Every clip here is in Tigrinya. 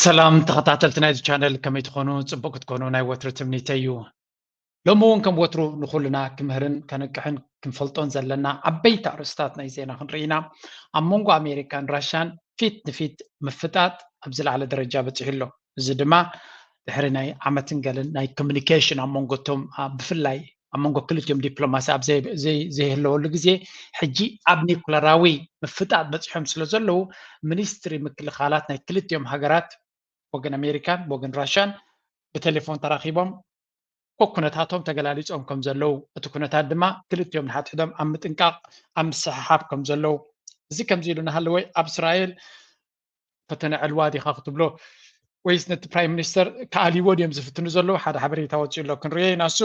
ሰላም ተኸታተልቲ ናይዚ ቻነል፣ ከመይ ትኾኑ? ጽቡቕ ክትኮኑ ናይ ወትሩ ትምኒተይ እዩ። ሎሚ እውን ከም ወትሩ ንኹልና ክምህርን ከነቅሕን ክንፈልጦን ዘለና ዓበይቲ ኣርእስታት ናይ ዜና ክንርኢ ኢና። ኣብ መንጎ ኣሜሪካን ራሻን ፊት ንፊት ምፍጣጥ ኣብ ዝለዓለ ደረጃ በጺሑ ኣሎ። እዚ ድማ ድሕሪ ናይ ዓመትን ገልን ናይ ኮሚኒኬሽን ኣብ መንጎቶም፣ ብፍላይ ኣብ መንጎ ክልቲኦም ዲፕሎማሲ ኣብ ዘይህለወሉ ግዜ፣ ሕጂ ኣብ ኒኩለራዊ ምፍጣጥ በፂሖም ስለ ዘለዉ፣ ሚኒስትሪ ምክልኻላት ናይ ክልቲኦም ሃገራት፣ ወገን ኣሜሪካን ወገን ራሻን፣ ብቴሌፎን ተራኺቦም ኩነታቶም ተገላሊፆም ከም ዘለዉ፣ እቲ ኩነታት ድማ ክልቲኦም ንሓድሕዶም ኣብ ምጥንቃቕ ኣብ ምስሕሓብ ከም ዘለዉ፣ እዚ ከምዚ ኢሉ እናሃለወ ኣብ እስራኤል ፈተነ ዕልዋ ዲኻ ክትብሎ ወይስ ነቲ ፕራይም ሚኒስተር ክኣልይዎ ድዮም ዝፍትኑ ዘለዉ? ሓደ ሓበሬታ ወፂኡ ኣሎ፣ ክንሪኦ ኢና። እሱ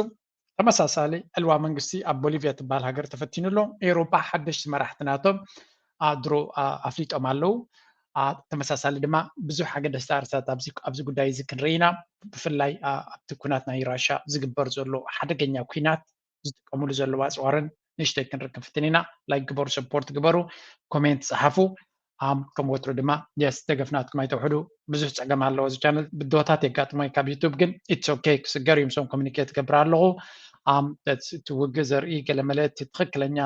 ተመሳሳሊ ዕልዋ መንግስቲ ኣብ ቦሊቪያ ትበሃል ሃገር ተፈቲኑ ኣሎ። ኤውሮፓ ሓደሽቲ መራሕቲ ናቶም ድሮ ኣፍሊጦም ኣለዉ። ተመሳሳሊ ድማ ብዙሕ ኣገደስቲ ኣርታት ኣብዚ ጉዳይ እዚ ክንርኢ ኢና። ብፍላይ ኣብቲ ኩናት ናይ ራሻ ዝግበር ዘሎ ሓደገኛ ኩናት ዝጥቀምሉ ዘለዉ ኣፅዋርን ንእሽተይ ክንርኢ ክንፍትን ኢና። ላይክ ግበሩ፣ ሰፖርት ግበሩ፣ ኮሜንት ፀሓፉ። ከም ወትሩ ድማ የስ ደገፍ ናትኩም ኣይተውሕዱ። ብዙሕ ፀገም ኣለዎ እዚ ቻነል፣ ብድሆታት የጋጥሞ እዩ ካብ ዩቱብ፣ ግን ኢትስ ኦኬ፣ ክስገር እዩ። ምሶም ኮሚኒኬት ገብር ኣለኹ። እቲ ውግእ ዘርኢ ገለመለ እቲ ትኽክለኛ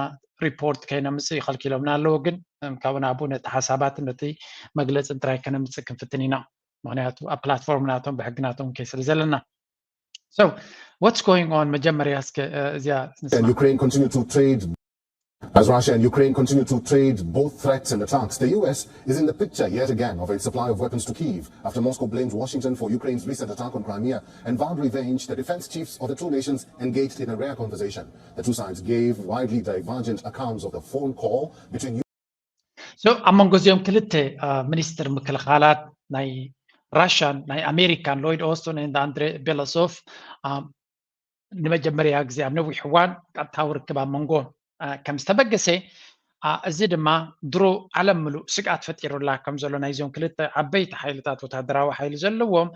ሪፖርት ከይነምፅእ ይኸልኪሎምና ኣለዉ፣ ግን ካብ ናቡ ነቲ ሓሳባትን ነቲ መግለፅን ጥራይ ከነምፅእ ክንፍትን ኢና። ምክንያቱ ኣብ ፕላትፎርም ናቶም ብሕጊ ናቶም ከይ ስለ ዘለና። So what's going on? መጀመርያ እስከ እዚኣ ንስማ። Ukraine continue to trade As Russia and Ukraine continue to trade both threats and attacks, the U S is in the picture yet again of its supply of weapons to Kyiv after Moscow blamed Washington for Ukraine's recent attack on Crimea and vowed revenge. The defense chiefs of the two nations engaged in a rare conversation. The two sides gave widely divergent accounts of the phone call between So ኣብ መንጎ እዚኦም ክልተ ሚኒስትር ምክልኻላት ናይ ራሽያን ናይ ኣሜሪካን ሎይድ ኦስትን and ኣንድሬ ቤላሶፍ ንመጀመርያ ግዜ ኣብ ነዊሕ እዋን ቀጥታዊ ርክብ ኣብ መንጎ ከም ዝተበገሰ፣ እዚ ድማ ድሮ ዓለም ምሉእ ስግኣት ፈጢሩላ ከም ዘሎ ናይዞም ክልተ ዓበይቲ ሓይልታት ወታደራዊ ሓይሊ ዘለዎም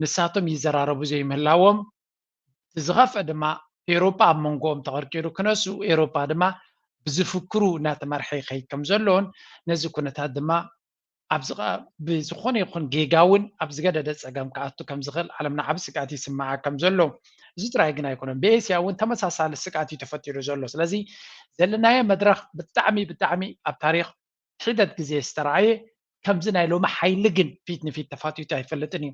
ንሳቶም ይዘራረቡ ዘይምህላዎም፣ እቲ ዝኸፍአ ድማ ኤውሮጳ ኣብ መንጎኦም ተቐርቂሩ ክነሱ፣ ኤውሮጳ ድማ ብዝፍክሩ እናተመርሐ ይኸይድ ከም ዘሎን ነዚ ኩነታት ድማ ኣብዚ ብዝኾነ ይኹን ጌጋ እውን ኣብ ዝገደደ ፀገም ክኣቱ ከም ዝኽእል ዓለምና ዓብ ስግኣት ይስምዓ ከም ዘሎ፣ እዚ ጥራይ ግን ኣይኮነን። ብኤስያ እውን ተመሳሳሊ ስግኣት እዩ ተፈጢሩ ዘሎ። ስለዚ ዘለናዮ መድረኽ ብጣዕሚ ብጣዕሚ ኣብ ታሪኽ ሒደት ግዜ ዝተረኣየ ከምዚ ናይ ሎሚ ሓይሊ ግን ፊት ንፊት ተፋጢጡ ኣይፈልጥን እዩ።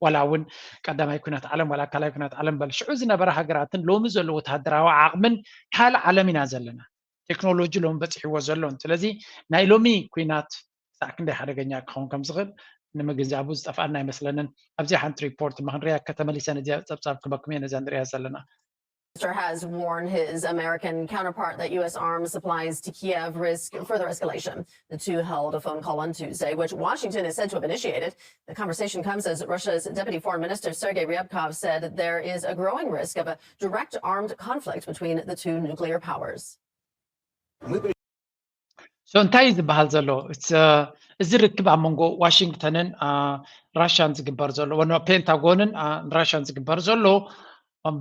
ዋላ እውን ቀዳማይ ኩናት ዓለም ዋላ ካልኣይ ኩናት ዓለም በል ሽዑ ዝነበረ ሃገራትን ሎሚ ዘሎ ወታደራዊ ዓቕምን ካልእ ዓለም ኢና ዘለና። ቴክኖሎጂ ሎሚ በፂሕዎ ዘሎን። ስለዚ ናይ ሎሚ ኩናት ክሳዕ ክንደይ ሓደገኛ ክኸውን ከም ዝኽእል ንምግንዛቡ ዝጠፍኣና ኣይመስለንን። ኣብዚ ሓንቲ ሪፖርት እሞ ክንሪኣ ከተመሊሰ ነዚኣ ፀብፃብ ክበኩም እየ ነዛ ንሪኣ ዘለና። Minister has warned his American counterpart that U S arms supplies to Kiev risk further escalation. The two held a phone call on Tuesday, which Washington is said to have initiated. The conversation comes as Russia's Deputy Foreign Minister Sergei Ryabkov said there is a growing risk of a direct armed conflict between the two nuclear powers. So እንታይ እዩ ዝበሃል ዘሎ? እዚ ርክብ ኣብ መንጎ ዋሽንግተንን ራሽያን ዝግበር ዘሎ፣ ፔንታጎንን ራሽያን ዝግበር ዘሎ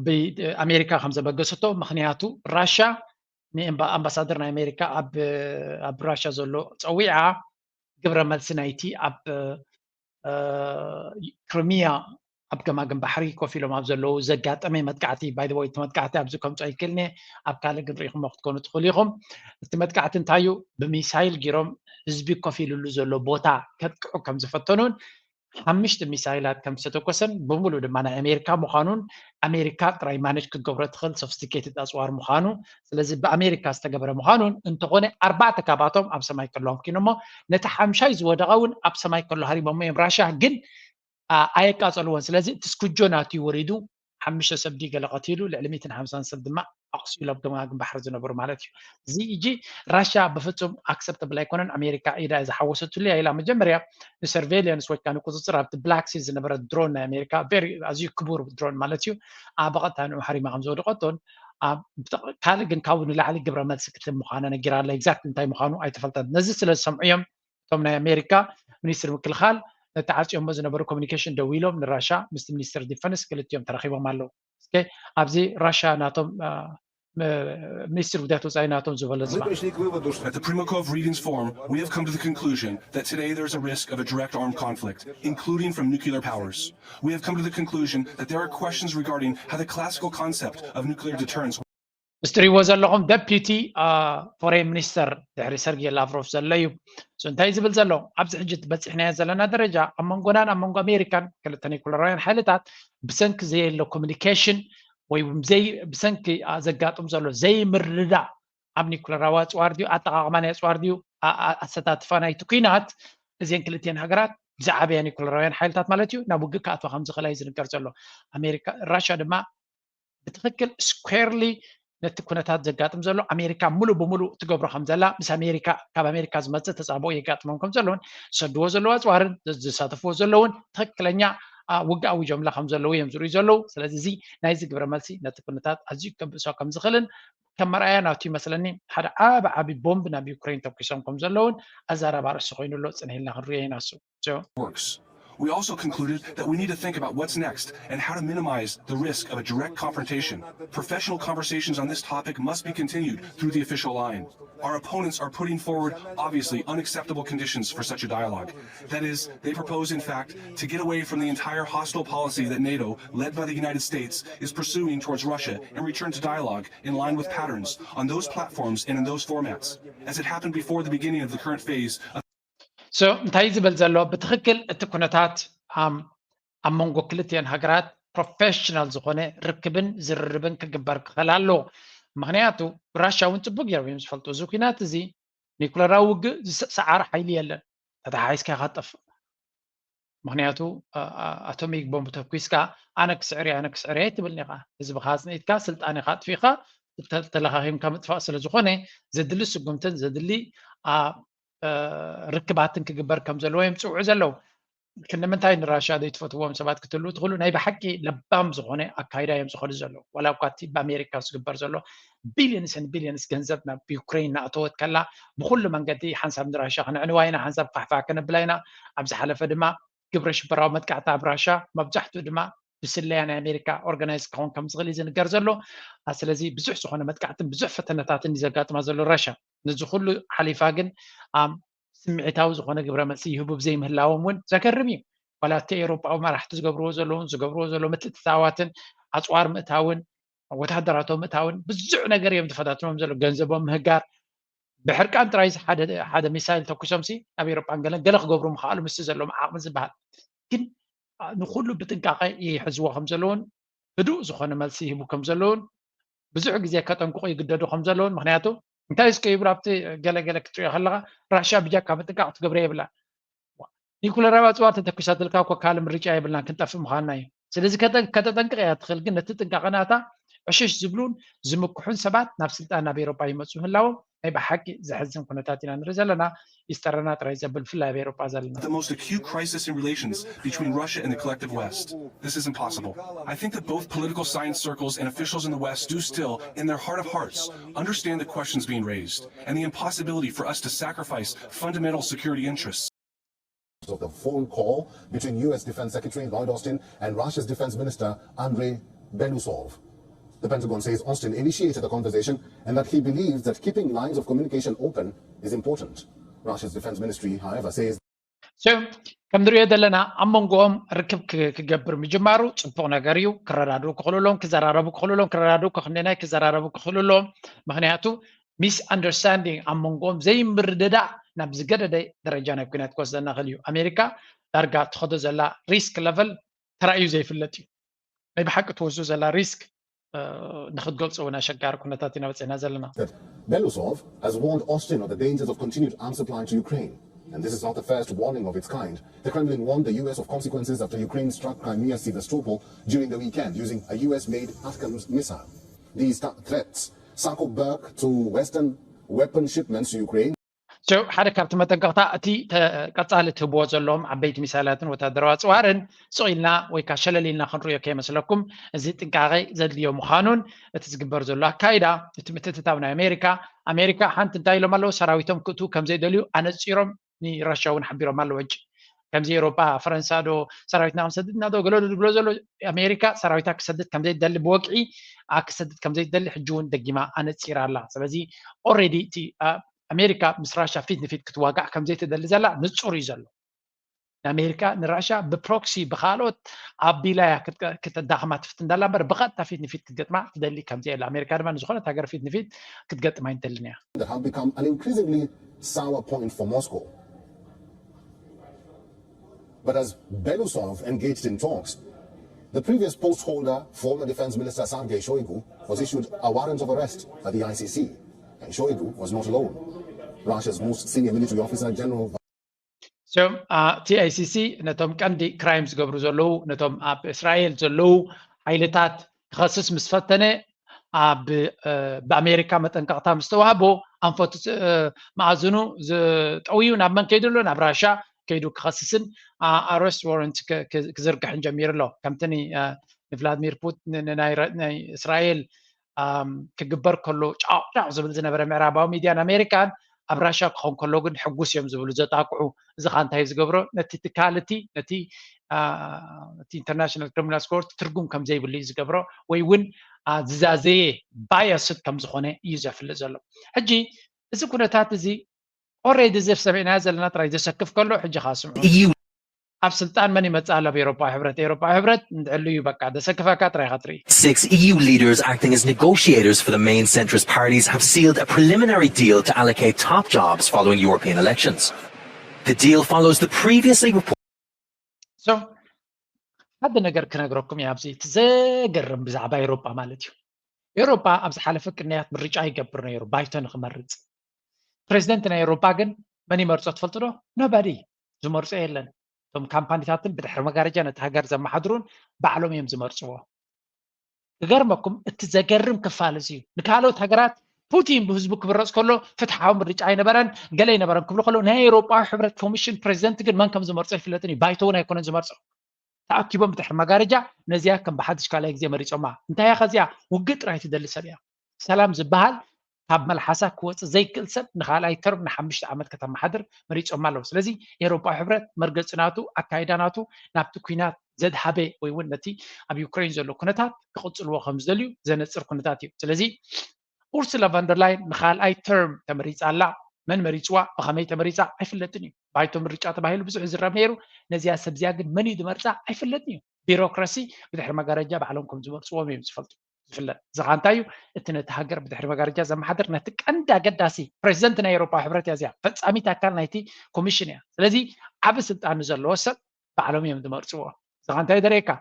ብኣሜሪካ ከም ዘበገሰቶ፣ ምክንያቱ ራሽያ ንኣምባሳደር ናይ ኣሜሪካ ኣብ ራሽያ ዘሎ ፀዊዓ ግብረ መልሲ ናይቲ ኣብ ክሪሚያ ኣብ ገማግም ባሕሪ ኮፍ ኢሎም ኣብ ዘለዉ ዘጋጠመ መጥቃዕቲ፣ by the way፣ እቲ መጥቃዕቲ ኣብዚ ከምፅኦ ይክእልኒ ኣብ ካልእ ግን ርኢኹሞ ክትኮኑ ትኽእሉ ኢኹም። እቲ መጥቃዕቲ እንታይ እዩ? ብሚሳይል ጊሮም ህዝቢ ኮፍ ኢሉሉ ዘሎ ቦታ ከጥቅዑ ከም ዝፈተኑን ሓምሽተ ሚሳይላት ከም ዝተተኮሰን ብምሉእ ድማ ናይ ኣሜሪካ ምዃኑን ኣሜሪካ ጥራይ ማነጅ ክትገብሮ ትኽእል ሶፍስቲኬትድ ኣፅዋር ምዃኑ፣ ስለዚ ብኣሜሪካ ዝተገበረ ምዃኑን እንተኾነ ኣርባዕተ ካብኣቶም ኣብ ሰማይ ከሎ ኣምኪኖሞ ነቲ ሓምሻይ ዝወደቐ እውን ኣብ ሰማይ ከሎ ሃሪሞሞ እዮም። ራሽያ ግን ኣየቃጸልዎን። ስለዚ እቲ ስኩጆ ናቱ ወሪዱ ሓምሽተ ሰብ ድዩ ገለ ቀቲሉ ልዕሊ ሚእትን ሓምሳን ሰብ ድማ ኣቑሲሉ ኣብ ገማግም ባሕሪ ዝነበሩ ማለት እዩ። እዚ ሕጂ ራሽያ ብፍጹም ኣክሰፕተብል ኣይኮነን። ኣሜሪካ ኢዳ እያ ዝሓወሰትሉ እያ ኢላ መጀመርያ ንሰርቬይላንስ ወይ ከዓ ንቁፅፅር ኣብቲ ብላክ ሲ ዝነበረ ድሮን ናይ ኣሜሪካ very ኣዝዩ ክቡር ድሮን ማለት እዩ ብቐጥታ ንኡ ሓሪማ ከም ዝወደቐቶን ካልእ ግን ካብኡ ንላዕሊ ግብረ መልሲ ክትህብ ምዃና ነጊራ ኣላ። ኤግዛክት እንታይ ምዃኑ ኣይተፈልጠን። ነዚ ስለ ዝሰምዑ እዮም እቶም ናይ ኣሜሪካ ሚኒስትር ምክልኻል ነቲ ዓፅዮሞ ዝነበሩ ኮሚኒኬሽን ደዊሎም ንራሻ ምስቲ ሚኒስትር ዲፈንስ ክልቲኦም ተራኺቦም ኣለዉ። እስከ ኣብዚ ራሻ ናቶም ሚኒስትር ጉዳያት ወፃኢ ናቶም ዝበሎ ዝባ At the Primakov Readings Forum, we have come to the conclusion that today there is a risk of a direct armed conflict, including from nuclear powers. We have come to the conclusion that there are questions regarding how the classical concept of nuclear deterrence ምስ ትሪእዎ ዘለኹም ደፒቲ ፎሬን ሚኒስተር ድሕሪ ሰርጌ ላቭሮፍ ዘሎ እዩ። እንታይ ዝብል ዘሎ ኣብዚ ሕጂ በፂሕናዮ ዘለና ደረጃ ኣብ መንጎናን ኣብ መንጎ ኣሜሪካን ክልተ ኒኩለራውያን ሓይልታት ብሰንኪ ዘየሎ ኮሚኒኬሽን ወይ ብሰንኪ ዘጋጥም ዘሎ ዘይምርድዳእ ኣብ ኒኩለራዊ ኣፅዋር ድዩ ኣጠቃቅማ ናይ ኣፅዋር ድዩ ኣሰታትፋ ናይቲ ኩናት እዚን ክልቲን ሃገራት ብዝዓበያ ኒኩለራውያን ሓይልታት ማለት እዩ ናብ ውግእ ክኣትዋ ከምዝኽእላ እዩ ዝንገር ዘሎ። ኣሜሪካ ራሻ ድማ ብትኽክል ስኩዌርሊ ነቲ ኩነታት ዘጋጥም ዘሎ ኣሜሪካ ሙሉእ ብሙሉእ ትገብሮ ከም ዘላ ምስ ኣሜሪካ ካብ ኣሜሪካ ዝመፅእ ተፃብኦ የጋጥሞም ከም ዘለውን ዝሰድዎ ዘለዉ ኣፅዋርን ዝሳተፍዎ ዘለውን ትኽክለኛ ውግእ ኣዊጆምላ ከም ዘለዉ እዮም ዝርእዩ ዘለዉ። ስለዚ እዚ ናይዚ ግብረ መልሲ ነቲ ኩነታት ኣዝዩ ከብእሶ ከም ዝኽእልን ከም መርኣያ ናቱ ይመስለኒ ሓደ ዓቢ ዓቢ ቦምብ ናብ ዩክሬን ተኩሶም ከም ዘለውን ኣዛራቢ ኣርእስቲ ኮይኑ ኣሎ። ፅንሕ ኢልና ክንሪኦ ኢና እሱ። works. We also concluded that we need to think about what's next and how to minimize the risk of a direct confrontation. Professional conversations on this topic must be continued through the official line. Our opponents are putting forward obviously unacceptable conditions for such a dialogue. That is, they propose, in fact, to get away from the entire hostile policy that NATO, led by the United States, is pursuing towards Russia and return to dialogue in line with patterns on those platforms and in those formats, as it happened before the beginning of the current phase of so እንታይ ዝብል ዘሎ ብትኽክል እቲ ኩነታት ኣብ መንጎ ክልቲኤን ሃገራት ፕሮፌሽናል ዝኾነ ርክብን ዝርርብን ክግበር ክኽእል ኣለዎ። ምኽንያቱ ራሻ እውን ፅቡቅ ገይሮም እዮም ዝፈልጡ እዚ ኩናት እዚ ኒኩለራዊ ውግእ ዝሰዓረ ሓይሊ የለን። ተተሓሒዝካ ኢኻ ትጠፍእ። ምኽንያቱ ኣቶሚክ ቦምብ ተኩስካ ኣነ ክስዕር እየ ኣነ ክስዕር እየ ኣይትብልን ኢኻ። ህዝብኻ ኣፅኒትካ ስልጣንኻ ኣጥፊእኻ ተለኻኺምካ ምጥፋእ ስለ ዝኾነ ዘድሊ ስጉምትን ዘድሊ ርክባትን ክግበር ከም ዘለዎ እዮም ዝፅውዑ ዘለዉ። ክንዲ ምንታይ ንራሻ ዘይትፈትዎም ሰባት ክትህልዉ ትኽእሉ ናይ ብሓቂ ለባም ዝኾነ ኣካይዳ እዮም ዝኸዱ ዘለዉ። ዋላ እኳ እቲ ብኣሜሪካ ዝግበር ዘሎ ቢልዮንስን ቢልዮንስ ገንዘብ ናብ ዩክሬን እናእተወት ከላ ብኩሉ መንገዲ ሓንሳብ ንራሻ ክነዕንዋ ኢና፣ ሓንሳብ ፋሕፋሕ ከነብላ ኢና። ኣብ ዝሓለፈ ድማ ግብረ ሽበራዊ መጥቃዕቲ ኣብ ራሻ መብዛሕትኡ ድማ ብስለያ ናይ ኣሜሪካ ኦርጋናይዝ ክኸውን ከም ዝኽእል እዩ ዝንገር ዘሎ። ስለዚ ብዙሕ ዝኾነ መጥቃዕትን ብዙሕ ፈተነታትን እዩ ዘጋጥማ ዘሎ ራሻ። ነዚ ኩሉ ሓሊፋ ግን ስምዒታዊ ዝኾነ ግብረ መልሲ ይህቡ ብዘይምህላዎም እውን ዘገርም እዩ። ዋላ እቲ ኤውሮጳዊ መራሕቲ ዝገብርዎ ዘለውን ዝገብርዎ ዘሎ ምትእትታዋትን ኣፅዋር ምእታውን ወታደራቶም ምእታውን ብዙሕ ነገር እዮም ዝፈታትኖም ዘሎ ገንዘቦም ምህጋር ብሕርቃን ጥራይ ሓደ ሚሳይል ተኩሶም ሲ ናብ ኤውሮጳን ገለን ገለ ክገብሩ ምኽኣሉ ምስቲ ዘለዎም ዓቕሚ ዝበሃል ግን ንኩሉ ብጥንቃቐ ይሕዝዎ ከም ዘለውን ህዱእ ዝኾነ መልሲ ይህቡ ከም ዘለውን ብዙሕ ግዜ ከጠንቅቑ ይግደዱ ከም ዘለውን ምክንያቱ እንታይ እስከ ይብሉ ኣብቲ ገለገለ ክትሪኦ ከለካ ራሽያ ብጃካ ምጥንቃቕ ትገብረ የብላን። ኒኩለራዊ ኣፅዋር ተተኪሳትልካ እኮ ካልእ ምርጫ የብልናን ክንጠፍእ ምዃንና እዩ። ስለዚ ከተጠንቅቕ እያ ትኽእል ግን ነቲ ጥንቃቐ ናታ ዕሽሽ ዝብሉን ዝምክሑን ሰባት ናብ ስልጣን ናብ ኤሮጳ ይመፁ ምህላዎም ናይ ብሓቂ ዘሕዝን ኩነታት ኢና ንርኢ ዘለና። ይስጠረና ጥራይ ዘብል ብፍላይ ኣብ ኤሮጳ ዘለና the most acute crisis in relations between Russia and the collective West. This is impossible. I think that both political science circles and officials in the West do still, in their heart of hearts, understand the questions being raised and the impossibility for us to sacrifice fundamental security interests. Of the phone call between U S Defense Secretary Lloyd Austin and Russia's Defense Minister Andrei Belousov. The Pentagon says Austin initiated the conversation and that he believes that keeping lines of communication open is important. Russia's Defense Ministry, however, says ከም ንሪኦ ዘለና ኣብ መንጎኦም ርክብ ክገብር ምጅማሩ ፅቡቕ ነገር እዩ። ክረዳድኡ ክኽእሉ ኣለዎም፣ ክዘራረቡ ክኽእሉ ኣለዎም። ክረዳድኡ ክኽንደናይ ክዘራረቡ ክኽእሉ ኣለዎም። ምክንያቱ ሚስ ኣንደርስታንዲንግ ኣብ መንጎኦም ዘይምርድዳእ ናብ ዝገደደ ደረጃ ናይ ኩናት ክወስደና ክእል እዩ። ኣሜሪካ ዳርጋ ትኸዶ ዘላ ሪስክ ለቨል ተራእዩ ዘይፍለጥ እዩ። ናይ ብሓቂ ትወስዶ ዘላ ሪስክ ንክትገልፆ እውን ኣሸጋሪ ኩነታት ኢና በፂሕና ዘለና። Belousov has warned Austin of the dangers of continued arms supply to Ukraine. And this is not the first warning of its kind. The Kremlin warned the U S of consequences after Ukraine struck Crimea's Sevastopol during the weekend using a U S-made ATACMS missile. These threats circle back to Western weapon shipments to Ukraine. ሓደ ካብቲ መጠንቀቕታ እቲ ቀፃሊ ትህብዎ ዘለዎም ዓበይቲ ሚሳይላትን ወታደራዊ ኣፅዋርን ስቕ ኢልና ወይ ከዓ ሸለል ኢልና ክንሪኦ ከይመስለኩም እዚ ጥንቃቐ ዘድልዮ ምዃኑን እቲ ዝግበር ዘሎ ኣካይዳ እቲ ምትእትታው ናይ ኣሜሪካ ኣሜሪካ ሓንቲ እንታይ ኢሎም ኣለዉ ሰራዊቶም ክእትዉ ከም ዘይደልዩ ኣነፂሮም ንራሽያ እውን ሓቢሮም ኣለዉ ሕጂ ከምዚ ኤሮጳ ፈረንሳ ዶ ሰራዊትና ክንሰድድ እና ዶ ገለ ዝብሎ ዘሎ ኣሜሪካ ሰራዊታ ክሰድድ ከምዘይትደሊ ብወግዒ ክሰድድ ከምዘይትደሊ ሕጂ እውን ደጊማ ኣነፂራ ኣላ። ስለዚ ኦልሬዲ እቲ ኣሜሪካ ምስ ራሻ ፊት ንፊት ክትዋጋዕ ከምዘይትደሊ ዘላ ንፁር እዩ ዘሎ። ንኣሜሪካ ንራሻ ብፕሮክሲ ብካልኦት ኣቢላያ ክተዳኽማ ትፍት እንዳላ እምበር ብቐጥታ ፊት ንፊት ክትገጥማ ትደሊ ከምዚ የለ። ኣሜሪካ ድማ ንዝኾነት ሃገር ፊት ንፊት ክትገጥማ ኣይንደልን እያ። That have become an increasingly sour point for Moscow. But as Belousov engaged in talks, the previous post holder, former Defense Minister Sergei Shoigu, was issued a warrant of arrest at the I C C, and Shoigu was not alone. Russia's most senior military officer, General So እቲ I C C ነቶም ቀንዲ ክራይም ዝገብሩ ዘለዉ ነቶም ኣብ እስራኤል ዘለዉ ሓይልታት ክኸስስ ምስ ፈተነ ኣብ ብኣሜሪካ መጠንቀቕታ ምስ ተዋህቦ ኣንፈቱ መኣዝኑ ጠውዩ ናብ መን ከይዱ ኣሎ ናብ ራሻ ከይዱ ክኸስስን ኣረስት ዋረንት ክዝርግሕን ጀሚሩ ኣሎ። ከምቲ ንቭላድሚር ፑቲን ናይ እስራኤል ክግበር ከሎ ጫቕጫቕ ዝብል ዝነበረ ምዕራባዊ ሚድያን ኣሜሪካን ኣብ ራሻ ክኸውን ከሎ ግን ሕጉስ እዮም ዝብሉ ዘጣቅዑ። እዚ ከዓ እንታይ ዝገብሮ ነቲ ትካል እቲ ነቲ ኢንተርናሽናል ክሪሚናል ኮርት ትርጉም ከም ዘይብሉ እዩ ዝገብሮ ወይ እውን ዝዛዘየ ባያስድ ከም ዝኾነ እዩ ዘፍልጥ ዘሎ። ሕጂ እዚ ኩነታት እዚ ኦሬዲ እዚ ሰሚዕናዮ ዘለና ጥራይ ዘሰክፍ ከሎ ሕጂ ከዓ ስምዑ። ኣብ ስልጣን መን ይመጽእ ኣሎ ኣብ ኤሮፓዊ ሕብረት? ኤሮፓዊ ሕብረት እንድሕሉ እዩ በቃ ዘሰክፈካ ጥራይ ኢኻ ትርኢ። Six E U leaders acting as negotiators for the main centrist parties have sealed a preliminary deal to allocate top jobs following European elections. The deal follows the previously reported So ሓደ ነገር ክነግረኩም እየ ኣብዚ እቲ ዘገርም ብዛዕባ ኤሮፓ ማለት እዩ። ኤሮፓ ኣብ ዝሓለፈ ቅንያት ምርጫ ይገብር ነይሩ ባይቶ ንክመርጽ። ፕሬዚደንት ናይ ኤሮፓ ግን መን ይመርጾ ትፈልጡ ዶ? Nobody ዝመርጾ የለን። እቶም ካምፓኒታትን ብድሕሪ መጋረጃ ነቲ ሃገር ዘመሓድሩን ባዕሎም እዮም ዝመርጽዎ። ክገርመኩም እቲ ዘገርም ክፋል እዚ እዩ። ንካልኦት ሃገራት ፑቲን ብህዝቡ ክምረጽ ከሎ ፍትሓዊ ምርጫ ኣይነበረን ገለ ኣይነበረን ክብሉ ከሎ ናይ ኤሮፓዊ ሕብረት ኮሚሽን ፕሬዚደንት ግን መን ከም ዝመርጾ ኣይፍለጥን እዩ። ባይቶ እውን ኣይኮነን ዝመርጾ። ተኣኪቦም ብድሕሪ መጋረጃ ነዚኣ ከም ብሓድሽ ካልኣይ ግዜ መሪጾማ። እንታይ እያ ከዚኣ ውግእ ጥራይ ትደሊ ሰብ እያ። ሰላም ዝበሃል ካብ መልሓሳ ክወፅእ ዘይክእል ሰብ ንካልኣይ ተርም ንሓሙሽተ ዓመት ከተመሓድር መሪፆም ኣለዉ። ስለዚ ኤሮፓዊ ሕብረት መርገፂ ናቱ ኣካይዳ ናቱ ናብቲ ኩናት ዘድሃበ ወይ እውን ነቲ ኣብ ዩክሬን ዘሎ ኩነታት ክቕፅልዎ ከም ዝደልዩ ዘነፅር ኩነታት እዩ። ስለዚ ኡርስላ ቫንደርላይን ንካልኣይ ተርም ተመሪፃ ኣላ። መን መሪፅዋ ብኸመይ ተመሪፃ ኣይፍለጥን እዩ። ባይቶ ምርጫ ተባሂሉ ብዙሕ ይዝረብ ነይሩ። ነዚኣ ሰብ እዚኣ ግን መን እዩ ዝመርፃ ኣይፍለጥን እዩ። ቢሮክራሲ ብድሕሪ መጋረጃ ባዕሎም ከም ዝመርፅዎም እዮም ዝፈልጡ ዝፍለጥ። እዚ ከዓ እንታይ እዩ? እቲ ነቲ ሃገር ብድሕሪ መጋረጃ ዘመሓድር ነቲ ቀንዲ ኣገዳሲ ፕሬዚደንት ናይ ኤሮፓ ሕብረት እያ እዚኣ። ፈፃሚት ኣካል ናይቲ ኮሚሽን እያ። ስለዚ ዓቢ ስልጣን ንዘለዎ ሰብ ባዕሎም እዮም ዝመርፅዎ። እዚ ከዓ እንታይ ደርእየካ?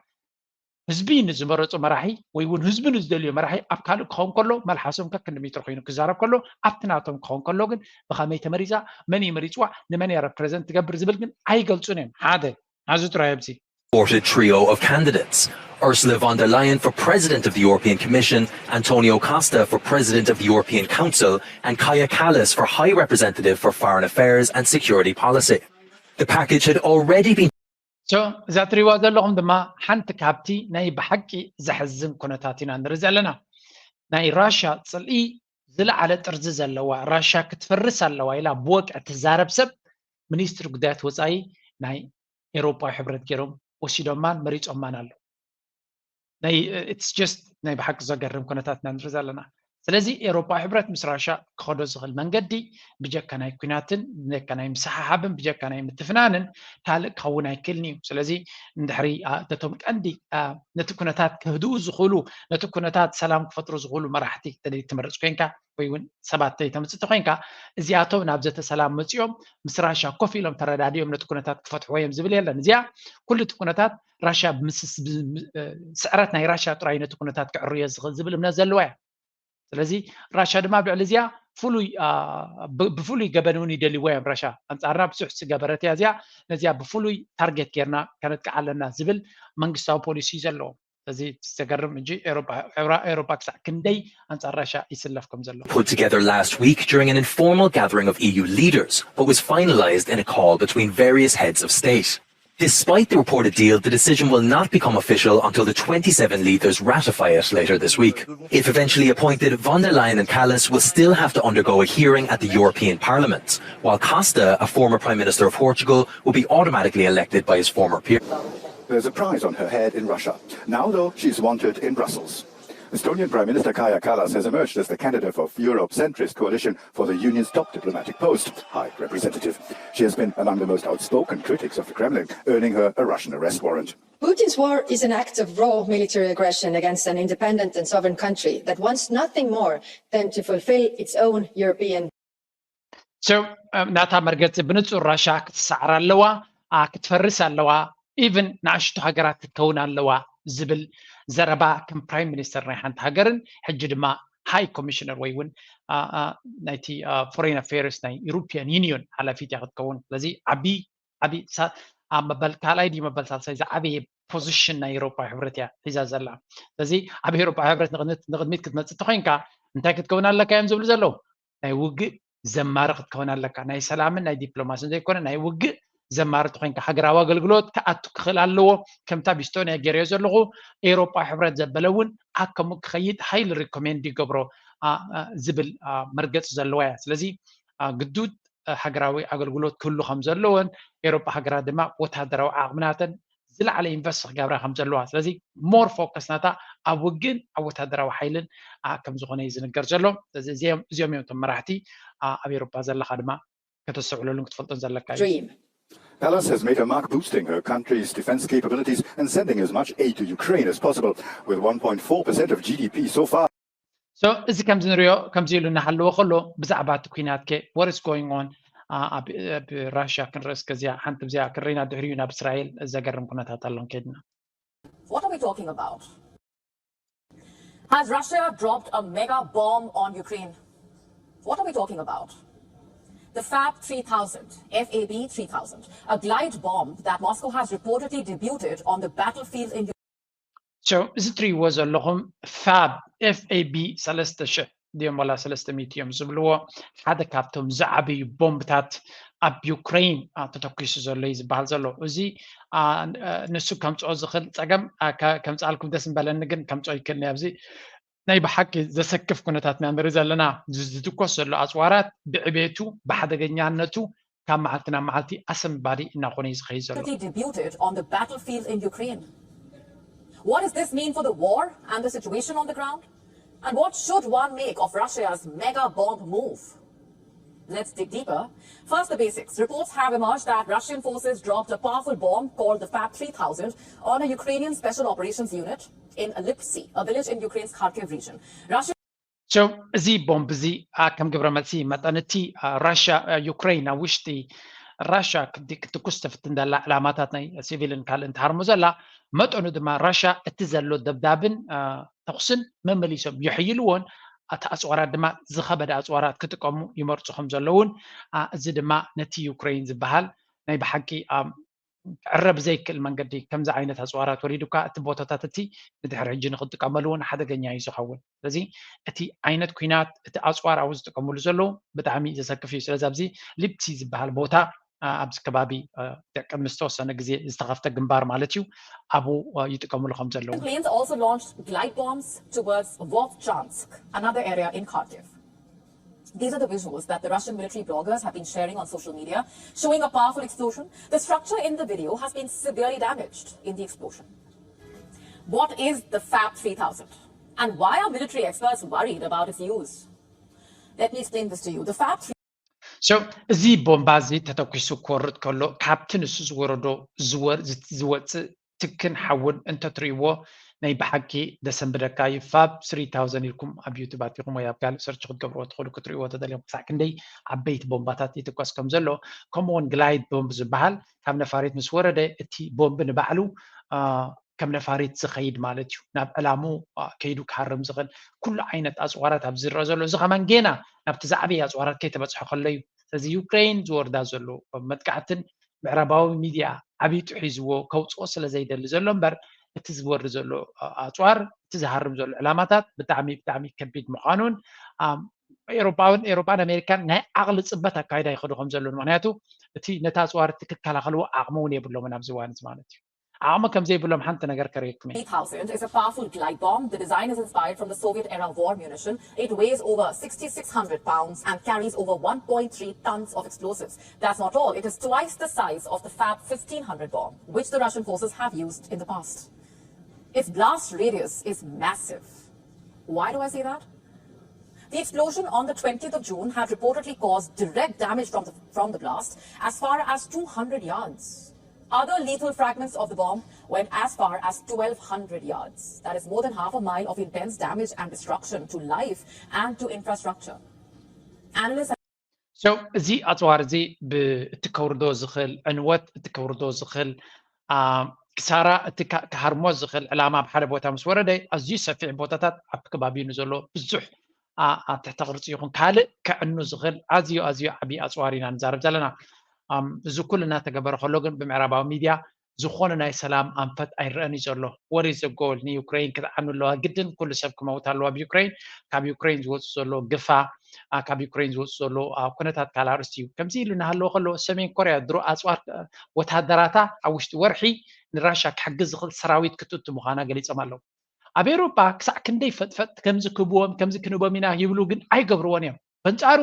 ህዝቢ ንዝመረፁ መራሒ ወይ እውን ህዝቢ ንዝደልዮ መራሒ ኣብ ካልእ ክኸውን ከሎ መልሓሶም ከክንዲ ሜትሮ ኮይኑ ክዛረብ ከሎ ኣብቲ ናቶም ክኸውን ከሎ ግን ብኸመይ ተመሪፃ መን እዩ መሪፅዋ ንመን እያ ረፕሬዘንት ትገብር ዝብል ግን ኣይገልፁን እዮም። ሓደ ናዚ ጥራይ ኣብዚ Supported trio of candidates, Ursula von der Leyen for President of the European Commission, Antonio Costa for President of the European Council, and Kaja Kallas for High Representative for Foreign Affairs and Security Policy. The package had already been So እዛ ትሪዋ ዘለኹም ድማ ሓንቲ ካብቲ ናይ ብሓቂ ዘሕዝን ኩነታት ኢና ንርኢ ዘለና። ናይ ራሻ ፅልኢ ዝለዓለ ጥርዚ ዘለዋ ራሻ ክትፈርስ ኣለዋ ኢላ ብወግዒ ትዛረብ ሰብ ሚኒስትሪ ጉዳያት ወፃኢ ናይ ኤሮፓዊ ሕብረት ገይሮም ወሲዶማን መሪፆማን ኣለዉ። ናይ it's just ናይ ብሓቂ ዘገርም ኩነታት ኢና ንርኢ ዘለና። ስለዚ ኤሮፓዊ ሕብረት ምስ ራሻ ክኸዶ ዝኽእል መንገዲ ብጀካ ናይ ኩናትን ብጀካ ናይ ምስሓሓብን ብጀካ ናይ ምትፍናንን ካልእ ክኸውን ኣይክእልን እዩ። ስለዚ እንድሕሪ ነቶም ቀንዲ ነቲ ኩነታት ከህድኡ ዝኽእሉ ነቲ ኩነታት ሰላም ክፈጥሩ ዝኽእሉ መራሕቲ ትመርፅ ኮይንካ ወይ እውን ሰባት ተምፅእ ተኮይንካ እዚኣቶም ናብ ዘተ ሰላም መፂኦም ምስ ራሻ ኮፍ ኢሎም ተረዳዲኦም ነቲ ኩነታት ክፈትሕዎ እዮም ዝብል የለን። እዚኣ ኩሉ እቲ ኩነታት ራሻ ስዕረት ናይ ራሻ ጥራይ ነቲ ኩነታት ክዕርዮ ዝኽእል ዝብል እምነት ዘለዋ እያ። ስለዚ ራሻ ድማ ኣብ ልዕሊ እዚኣ ፍሉይ ብፍሉይ ገበን እውን ይደልይዎ እዮም። ራሻ ኣንፃርና ብዙሕ ዝገበረት እያ እዚኣ። ነዚኣ ብፍሉይ ታርጌት ጌርና ከነጥቅዓ ኣለና ዝብል መንግስታዊ ፖሊሲ እዩ ዘለዎም። እዚ ዘገርም እንጂ ኤሮፓ ክሳዕ ክንደይ ኣንጻር ራሻ ይስለፍ ከም ዘሎ put together last week during an informal gathering of E U leaders, but was finalized in a call between various heads of state. Despite the reported deal, the decision will not become official until the twenty-seven leaders ratify it later this week. If eventually appointed, von der Leyen and Kallas will still have to undergo a hearing at the European Parliament, while Costa, a former Prime Minister of Portugal, will be automatically elected by his former peers. There's a price on her head in Russia. Now, though, she's wanted in Brussels. Estonian Prime Minister Kaja Kallas has emerged as the candidate of Europe-centrist coalition for the union's top diplomatic post, High Representative. She has been among the most outspoken critics of the Kremlin, earning her a Russian arrest warrant. Putin's war is an act of raw military aggression against an independent and sovereign country that wants nothing more than to fulfill its own European so ናታ መርገፂ ብንፁር ራሻ ክትሰዓር ኣለዋ፣ ክትፈርስ ኣለዋ፣ ኢቭን ንኣሽቱ ሃገራት ክትከውን ኣለዋ ዝብል ዘረባ ከም ፕራይም ሚኒስተር ናይ ሓንቲ ሃገርን ሕጂ ድማ ሃይ ኮሚሽነር ወይ እውን ናይቲ ፎሬን ኣፌርስ ናይ ዩሮፒያን ዩኒዮን ሓላፊት እያ ክትከውን። ስለዚ ዓቢ ዓቢ ኣብ መበል ካልኣይ ድዩ መበል ሳልሳይ ዝዓበየ ፖዚሽን ናይ ኤሮፓ ሕብረት እያ ሒዛ ዘላ። ስለዚ ኣብ ኤሮፓ ሕብረት ንቕድሚት ክትመፅእ ተኮይንካ እንታይ ክትከውን ኣለካ እዮም ዝብሉ ዘለዉ? ናይ ውግእ ዘማሪ ክትከውን ኣለካ። ናይ ሰላምን ናይ ዲፕሎማስን ዘይኮነ ናይ ውግእ ዘማሪ ተኮይንካ ሃገራዊ ኣገልግሎት ክኣቱ ክኽእል ኣለዎ። ከምታ ቢስቶንያ ገይረዮ ዘለኹ ኤሮፓ ሕብረት ዘበለ እውን ኣከምኡ ክኸይድ ሃይሊ ሪኮሜንድ ይገብሮ ዝብል መርገፂ ዘለዋ እያ። ስለዚ ግዱድ ሃገራዊ ኣገልግሎት ክህሉ ከም ዘለዎን ኤሮፓ ሃገራት ድማ ወታደራዊ ዓቕምናተን ዝለዓለ ኢንቨስት ክገብራ ከም ዘለዋ ስለዚ ሞር ፎከስ ናታ ኣብ ውግእን ኣብ ወታደራዊ ሓይልን ከም ዝኾነ እዩ ዝንገር ዘሎ። እዚኦም እዮም እቶም መራሕቲ ኣብ ኤሮፓ ዘለኻ ድማ ከተስተውዕለሉን ክትፈልጦን ዘለካ እዩ። dream. Kallas has made her mark boosting her country's defense capabilities and sending as much aid to Ukraine as possible, with one point four percent of G D P so far. So እዚ ከምዚ ንሪኦ ከምዚ ኢሉ እናሃለወ ከሎ ብዛዕባ እቲ ኩናት ከ what is going on ኣብ ራሽያ ክንርኢ እስከ እዚኣ ሓንቲ ብዚኣ ክንርኢና ድሕሪኡ ናብ እስራኤል ዘገርም ኩነታት ኣሎ ከይድና What are we talking about? Has Russia dropped a mega bomb on Ukraine? What are we talking about? The Fab three thousand, F A B three thousand, a glide bomb that Moscow has reportedly debuted on the battlefield in So እዚ ትሪእዎ ዘለኹም ፋብ ኤፍ ኤ ቢ ሰለስተ ሽሕ ድዮም ዋላ ሰለስተ ሚእቲ እዮም ዝብልዎ ሓደ ካብቶም ዝዓበዩ ቦምብታት ኣብ ዩክሬን ተተኪሱ ዘሎ እዩ ዝበሃል ዘሎ። እዚ ንሱ ከምፅኦ ዝኽእል ፀገም ከምፅኣልኩም ደስ ምበለኒ፣ ግን ከምፅኦ ይክእል ኣብዚ ናይ ብሓቂ ዘሰክፍ ኩነታት ኢና ንርኢ ዘለና። ዝትኮስ ዘሎ ኣፅዋራት ብዕቤቱ ብሓደገኛነቱ ካብ መዓልቲ ናብ መዓልቲ ኣሰንባዲ እናኾነ እዩ ዝኸይድ ዘሎ። Debuted on the battlefield in Ukraine. What does this mean for the war and the situation on the ground? And what should one make of Russia's mega bomb move? Let's dig deeper. First, the basics. Reports have emerged that Russian forces dropped a powerful bomb called the Fab three thousand on a Ukrainian special operations unit in Lipsy, a village in Ukraine's Kharkiv region. Russia So እዚ ቦምብ እዚ ከም ግብረ መልሲ መጠን እቲ ራሽያ ዩክሬን ኣብ ውሽጢ ራሽያ ክትኩስ ትፍትን ዘላ ዕላማታት ናይ ሲቪልን ካልእን ትሃርሞ ዘላ መጠኑ ድማ ራሽያ እቲ ዘሎ ደብዳብን ተኹስን መመሊሶም የሕይልዎን እቲ ኣፅዋራት ድማ ዝኸበደ ኣፅዋራት ክጥቀሙ ይመርፁ ከም ዘለውን እዚ ድማ ነቲ ዩክሬን ዝበሃል ናይ ብሓቂ ክዕረብ ዘይክእል መንገዲ ከምዚ ዓይነት ኣፅዋራት ወሪዱካ እቲ ቦታታት እቲ ንድሕሪ ሕጂ ንክጥቀመሉ እውን ሓደገኛ እዩ ዝኸውን። ስለዚ እቲ ዓይነት ኩናት እቲ ኣፅዋር ኣብኡ ዝጥቀምሉ ዘለዉ ብጣዕሚ ዘሰክፍ እዩ። ስለዚ ኣብዚ ሊፕሲ ዝበሃል ቦታ ኣብዚ ከባቢ ቅድሚ ዝተወሰነ ግዜ ዝተኸፍተ ግንባር ማለት እዩ ኣብኡ ይጥቀምሉ ከም ዘለዉ Planes also launched glide bombs towards Vovchansk, another area in Kharkiv. These are the visuals that the Russian military bloggers have been sharing on social media, showing a powerful explosion. The structure in the video has been severely damaged in the explosion. What is the Fab three thousand? And why are military experts worried about its use? Let me explain this to you. The Fab three So እዚ ቦምባ እዚ ተተኪሱ ክወርድ ከሎ ካብቲ ንሱ ዝወረዶ ዝወፅእ ትክን ሓውን እንተትርእይዎ ናይ ብሓቂ ደሰንብደካ እዩ። ፋብ ስሪ ታውዘንድ ኢልኩም ኣብ ዩቱብ ኣቲኹም ወይ ኣብ ካልእ ሰርች ክትገብርዎ ትኽእሉ ክትርእይዎ ተደሊኹም ክሳዕ ክንደይ ዓበይቲ ቦምባታት ይትኮስ ከም ዘሎ። ከምኡውን ግላይድ ቦምብ ዝበሃል ካብ ነፋሪት ምስ ወረደ እቲ ቦምብ ንባዕሉ ከም ነፋሪት ዝኸይድ ማለት እዩ። ናብ ዕላሙ ከይዱ ክሃርም ዝኽእል ኩሉ ዓይነት ኣፅዋራት ኣብዚ ዝረአ ዘሎ እዚ ከማን ጌና ናብቲ ዝዓበየ ኣፅዋራት ከይተበፅሖ ከሎ እዩ። ስለዚ ዩክሬን ዝወርዳ ዘሎ መጥቃዕትን ምዕራባዊ ሚድያ ዓብይጡ ሒዝዎ ከውፅኦ ስለ ዘይደሊ ዘሎ እምበር እቲ ዝወርድ ዘሎ ኣፅዋር እቲ ዝሃርም ዘሎ ዕላማታት ብጣዕሚ ብጣዕሚ ከቢድ ምዃኑን ኤሮፓውን ኤሮፓን ኣሜሪካን ናይ ዓቕሊ ፅበት ኣካይዳ ይኸዱ ከም ዘለዉ፣ ምክንያቱ እቲ ነቲ ኣፅዋር እቲ ክከላኸልዎ ዓቕሚ እውን የብሎምን ኣብዚ እዋን እዚ ማለት እዩ። ዓቕሚ ከም ዘይብሎም ሓንቲ ነገር ከርእየኩም እየ። Thousand is a powerful glide bomb. The design is inspired from the Soviet era war munition. It weighs over sixty-six hundred pounds and carries over one point three tons of explosives. That's not all. It is twice the size of the Fab fifteen hundred bomb, which the Russian forces have used in the past. Its blast radius is massive. Why do I say that? The explosion on the twentieth of June had reportedly caused direct damage from the, from the blast as far as two hundred yards. Other lethal fragments of the bomb went as far as twelve hundred yards. That is more than half a mile of intense damage and destruction to life and to infrastructure. Analysts So እዚ ኣፅዋር እዚ እቲ ከውርዶ ዝኽእል ዕንወት፣ እቲ ከውርዶ ዝኽእል ክሳራ፣ እቲ ክሃርሞ ዝኽእል ዕላማ ኣብ ሓደ ቦታ ምስ ወረደ፣ ኣዝዩ ሰፊሕ ቦታታት ኣብ ከባቢኡ ንዘሎ ብዙሕ ትሕተ ቅርፂ ይኹን ካልእ ከዕኑ ዝኽእል ኣዝዩ ኣዝዩ ዓብዪ ኣፅዋር ኢና ንዛረብ ዘለና። እዚ ኩሉ እናተገበረ ከሎ ግን ብምዕራባዊ ሚድያ ዝኾነ ናይ ሰላም ኣንፈት ኣይረኣን እዩ ዘሎ። What is the goal? ንዩክሬን ክትዓኑ ኣለዋ ግድን፣ ኩሉ ሰብ ክመውት ኣለዋ ኣብ ዩክሬን። ካብ ዩክሬን ዝወፁ ዘሎ ግፋ፣ ካብ ዩክሬን ዝወፁ ዘሎ ኩነታት ካልእ ኣርእስቲ እዩ። ከምዚ ኢሉ እናሃለወ ከሎ ሰሜን ኮርያ ድሮ ኣፅዋር ወታደራታ ኣብ ውሽጢ ወርሒ ንራሻ ክሕግዝ ዝኽእል ሰራዊት ክትእቱ ምዃና ገሊፆም ኣለዉ። ኣብ ኤውሮጳ ክሳዕ ክንደይ ፈጥፈጥ ከምዚ ክህብዎም ከምዚ ክንህቦም ኢና ይብሉ ግን ኣይገብርዎን እዮም። በንጻሩ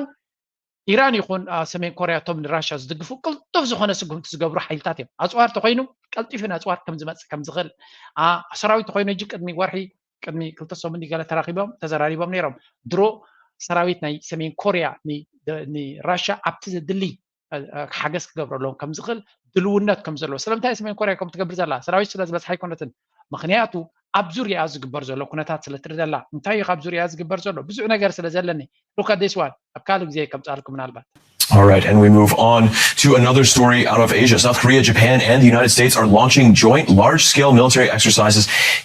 ኢራን ይኹን ሰሜን ኮርያ እቶም ንራሻ ዝድግፉ ቅልጡፍ ዝኾነ ስጉምቲ ዝገብሩ ሓይልታት እዮም። ኣፅዋር ተኮይኑ ቀልጢፉ ንኣፅዋር ከም ዝመፅእ ከም ዝኽእል፣ ሰራዊት ተኮይኑ ሕጂ ቅድሚ ወርሒ ቅድሚ ክልተ ሰሙን ገለ ተራኺቦም ተዘራሪቦም ነይሮም። ድሮ ሰራዊት ናይ ሰሜን ኮርያ ንራሻ ኣብቲ ዘድሊ ሓገዝ ክገብረሎም ከም ዝኽእል ድልውነት ከም ዘለዎ። ስለምንታይ ሰሜን ኮርያ ከም ትገብር ዘላ ሰራዊት ስለ ዝበዝሓ ኣይኮነትን። ምክንያቱ ኣብ ዙርያ ዝግበር ዘሎ ኩነታት ስለ ትርደላ። እንታይ እዩ ካብ ዙርያ ዝግበር ዘሎ? ብዙሕ ነገር ስለ ዘለኒ። Look at this one. ኣብ ካልእ ግዜ ከምፅኣልኩም ምናልባት። All right, and we move on to another story out of Asia. South Korea, Japan, and the United States are launching joint large-scale military exercises